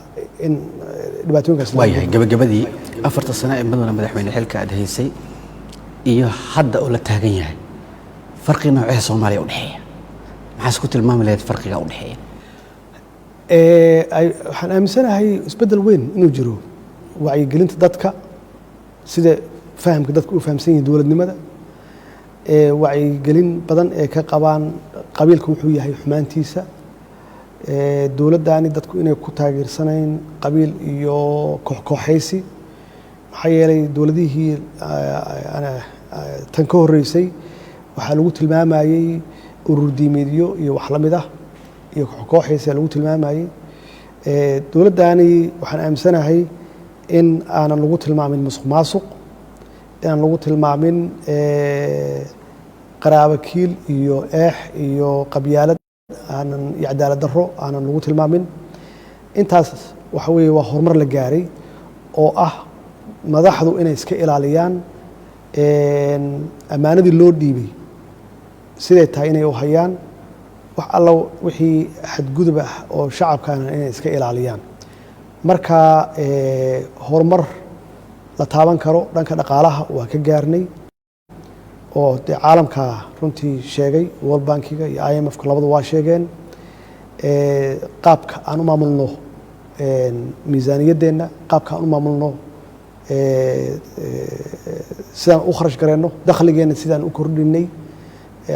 in dhibaatooyinkaas. Waayahay, gabagabadii, 4ta sano ee mudane madaxweyne xilka aad haysay iyo hadda oo la taagan yahay, farqi noocee Soomaaliya u dhexeeya? Maxaas ku tilmaami lahayd farqiga u dhexeeya? Waxaan aaminsanahay isbeddel weyn inuu jiro wacyigelinta dadka, sida fahamka dadka u fahamsan yihiin dowladnimada, wacyigelin badan ee ka qabaan qabiilka wuxuu yahay, xumaantiisa. Dowladdaani dadku inay ku taageersanayn qabiil iyo kooxkooxaysi, maxaa yeelay dowladihii tan ka horreysay waxaa lagu tilmaamayey urur diimeedyo iyo wax la mid ah iyo kooxkooxaysi lagu tilmaamayey. Dowladdaani waxaan aaminsanahay in aanan lagu tilmaamin musuq maasuq, inaan lagu tilmaamin qaraabo kiil iyo eex iyo qabyaalad aanan iyo cadaalad darro aanan lagu tilmaamin. Intaas waxa weeye waa horumar la gaaray oo ah madaxdu inay iska ilaaliyaan ammaanadii loo dhiibay siday tahay inay u hayaan, wax alla wixii xadgudub ah oo shacabkaana inay iska ilaaliyaan. Marka horumar la taaban karo dhanka dhaqaalaha waa ka gaarnay, oo dee caalamka runtii sheegay, World Bankiga iyo IMF-ka labadu waa sheegeen. Qaabka aan u maamulno miisaaniyaddeenna, qaabka aan u maamulno, sidaan u kharash gareyno dakhligeenna, sidaan u kordhinay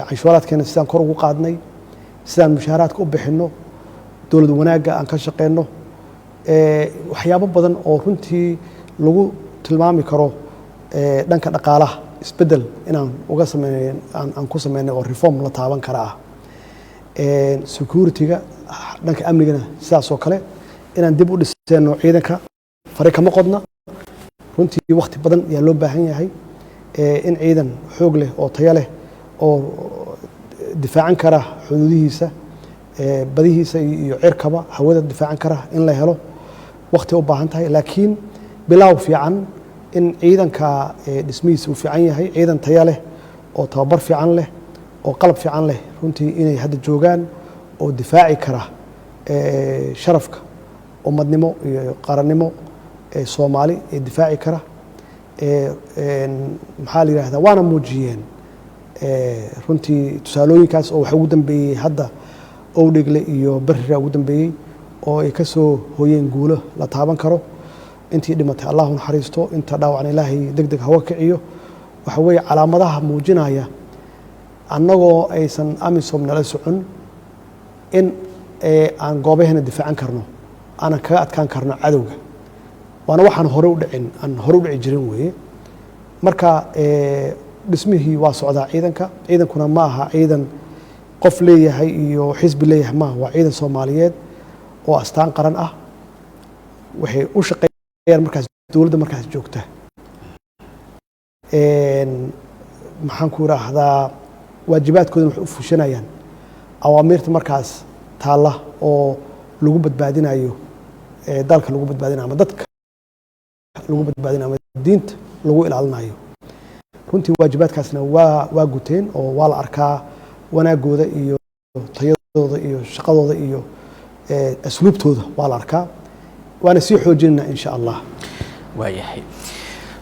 canshuuraadkeena, sidaan kor ugu qaadnay, sidaan mushaaraadka u bixinno, dowlad wanaagga aan ka shaqeyno, waxyaabo badan oo runtii lagu tilmaami karo dhanka dhaqaalaha isbeddel inaan uga sameyn aan ku sameynay oo reform la taaban kara ah. Security-ga, dhanka amnigana sidaas oo kale inaan dib u dhiseyno ciidanka, fari kama qodna runtii, wakti badan ayaa loo baahan yahay in ciidan xoog leh oo tayo leh oo difaacan kara xuduudihiisa, badihiisa iyo cirkaba, hawada difaacan kara in la helo wakti u baahan tahay. Laakiin bilaaw fiican in ciidanka dhismihiisa uu fiican yahay, ciidan tayo leh oo tababar fiican leh oo qalab fiican leh runtii inay hadda joogaan oo difaaci kara sharafka ummadnimo iyo qarannimo ee Soomaali ee difaaci kara. Maxaa la yidhahdaa, waana muujiyeen runtii tusaalooyinkaas oo waxa ugu dambeeyey hadda Owdhegle iyo Berrira ugu dambeeyey oo ay ka soo hooyeen guulo la taaban karo. Intii dhimatay Allahu naxariisto, inta dhaawacan Ilaahay deg deg hawa kiciyo. Waxa weeye calaamadaha muujinaya annagoo aysan AMISOM nala socon in aan goobaheena difaacan karno, aanan kaga adkaan karno cadowga, waana waxaan hore u dhicin, aan hore u dhici jirin weeye. Marka dhismihii waa socdaa ciidanka. Ciidankuna ma aha ciidan qof leeyahay iyo xisbi leeyahay maaha, waa ciidan Soomaaliyeed oo astaan qaran ah. Waxay u shaqeeyaan markaas dowladda markaas joogta. Maxaan ku idhaahdaa, waajibaadkoodana waxay u fushanayaan awaamiirta markaas taalla oo lagu badbaadinayo dalka, lagu badbaadinayo ama dadka lagu badbaadinayo ama diinta lagu ilaalinayo. Runtii waajibaadkaasna waa guteen oo waa la arkaa wanaagooda iyo tayadooda iyo shaqadooda iyo asluubtooda waa la arkaa, waana sii xoojinaynaa insha Allah.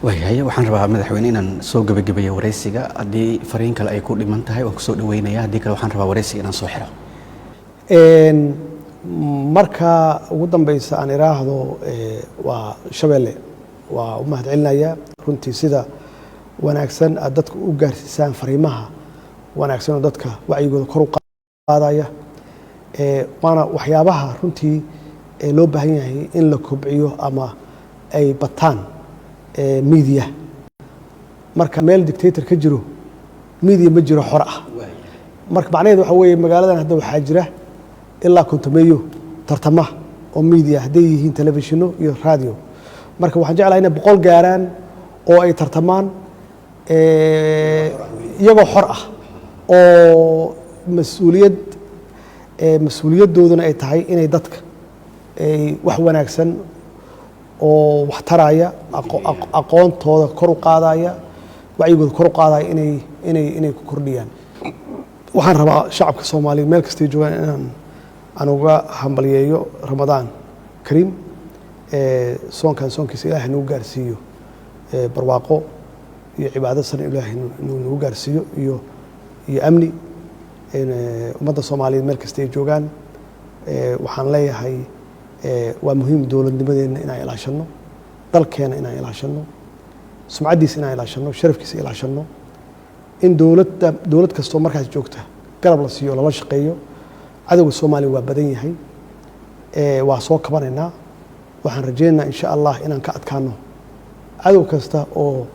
Waayahay, waxaan rabaa madaxweyne inaan soo gebagabeeyo wareysiga. Haddii fariin kale ay ku dhiman tahay waan kusoo dhaweynaya, haddii kale waxaan rabaa wareysiga inaan soo xiro. Marka ugu dambeysa aan iraahdo, waa Shabeelle, waa u mahad celinaya runtii sida wanaagsan aad dadka u gaarsiisaan fariimaha wanaagsan oo dadka wacyigooda kor u qaadaya. Waana waxyaabaha runtii loo baahan yahay in la kobciyo ama ay bataan media. Marka meel dictator ka jiro media ma jiro xor ah. Marka macnaheedu waxa weeye magaaladan hadda waxaa jira ilaa 50-meeyo tartama oo media hadday yihiin telefishino iyo radio. Marka waxaan jeclahay inay 100 gaaraan oo ay tartamaan iyagoo xor ah oo mas-uuliyad mas-uuliyadooduna ay tahay inay dadka ay wax wanaagsan oo wax taraya, aqoontooda kor u qaadaya, wacyigooda kor u qaadaya inay ku kordhiyaan. Waxaan rabaa shacabka Soomaaliyeed meel kastay joogaan inaan aan uga hambalyeeyo Ramadaan Kariim. Soonkan soonkiisa Ilaahay nagu gaarsiiyo barwaaqo iyo cibaado san, Ilaahay inuu nagu gaarsiiyo iyo amni. Ummadda Soomaaliyeed meel kasta ay joogaan waxaan leeyahay waa muhiim dowladnimadeenna inaan ilaashano, dalkeena inaan ilaashano, sumcaddiisa inaan ilaashano, sharafkiisa ilaashano, in dowladda, dowlad kastoo markaas joogta garab la siiyo, lala shaqeeyo. Cadowga Soomaaliya waa badan yahay. Waa soo kabanaynaa. Waxaan rajaynaynaa, insha Allah, inaan ka adkaano cadow kasta oo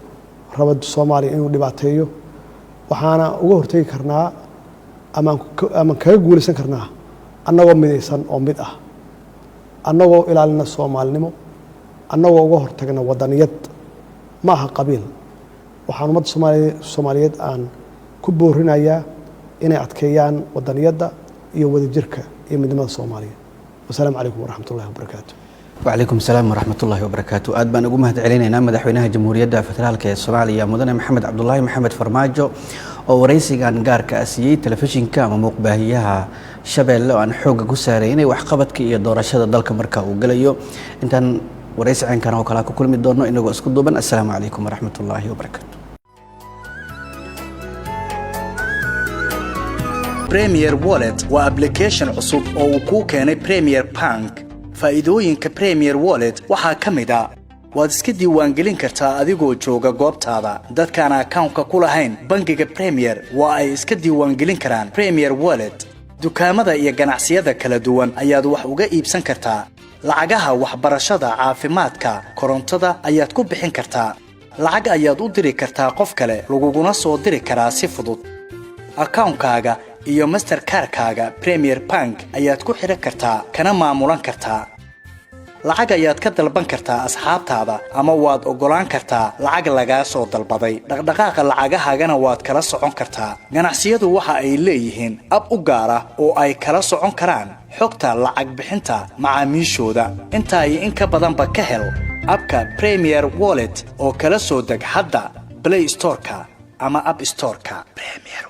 raba Soomaaliya inuu dhibaateeyo. Waxaana uga hortegi karnaa amaan kaga guulaysan karnaa annagoo midaysan oo mid ah, annagoo ilaalina Soomaalinimo, annagoo uga hortagna wadaniyad, ma aha qabiil. Waxaan ummadda Soomaaliyeed aan ku boorinayaa inay adkeeyaan wadaniyadda iyo wadajirka iyo midnimada Soomaaliya. Wasalaamu calaykum waraxmat ullahi wabarakaatu. Wacalaykum asalaam waraxmat ullahi wabarakaatu. Aad baan ugu mahad celinaynaa madaxweynaha Jamhuuriyadda Federaalka ee Soomaaliya, Mudane Maxamed Cabdulaahi Maxamed Farmaajo, oo waraysigan gaarka ah siiyey telefishinka ama muuqbaahiyaha Shabeelle, oo aan xoogga ku saaray inay waxqabadka iyo doorashada dalka marka uu gelayo. Intaan waraysi caynkan oo kale ku kulmi doono, inagoo isku duuban, assalaamu calaykum waraxmat ullaahi wabarakaatu. Premier Wallet waa application cusub oo uu kuu keenay Premier Bank. Faa'iidooyinka Premier Wallet waxaa ka mid ah: waad iska diiwaangelin kartaa adigoo jooga goobtaada. Dadkaan akawnka ku lahayn bangiga Premier waa ay iska diiwaangelin karaan Premier Wallet. Dukaamada iyo ganacsiyada kala duwan ayaad wax uga iibsan kartaa. Lacagaha waxbarashada, caafimaadka, korontada ayaad ku bixin kartaa. Lacag ayaad u diri kartaa qof kale, laguguna soo diri karaa si fudud. Akawnkaaga iyo Mastercard-kaaga Premier Bank ayaad ku xidhan kartaa, kana maamulan kartaa. Lacag ayaad ka dalban kartaa asxaabtaada, ama waad oggolaan kartaa lacag lagaa soo dalbaday. Dhaqdhaqaaqa lacagahaagana waad kala socon kartaa. Ganacsiyadu waxa ay leeyihiin ab u gaar ah oo ay kala socon karaan xogta lacag bixinta macaamiishooda. Intaa iyo in ka badanba ka hel abka Premier Wallet oo kala soo deg hadda Play Storeka ama App Storeka. Premier.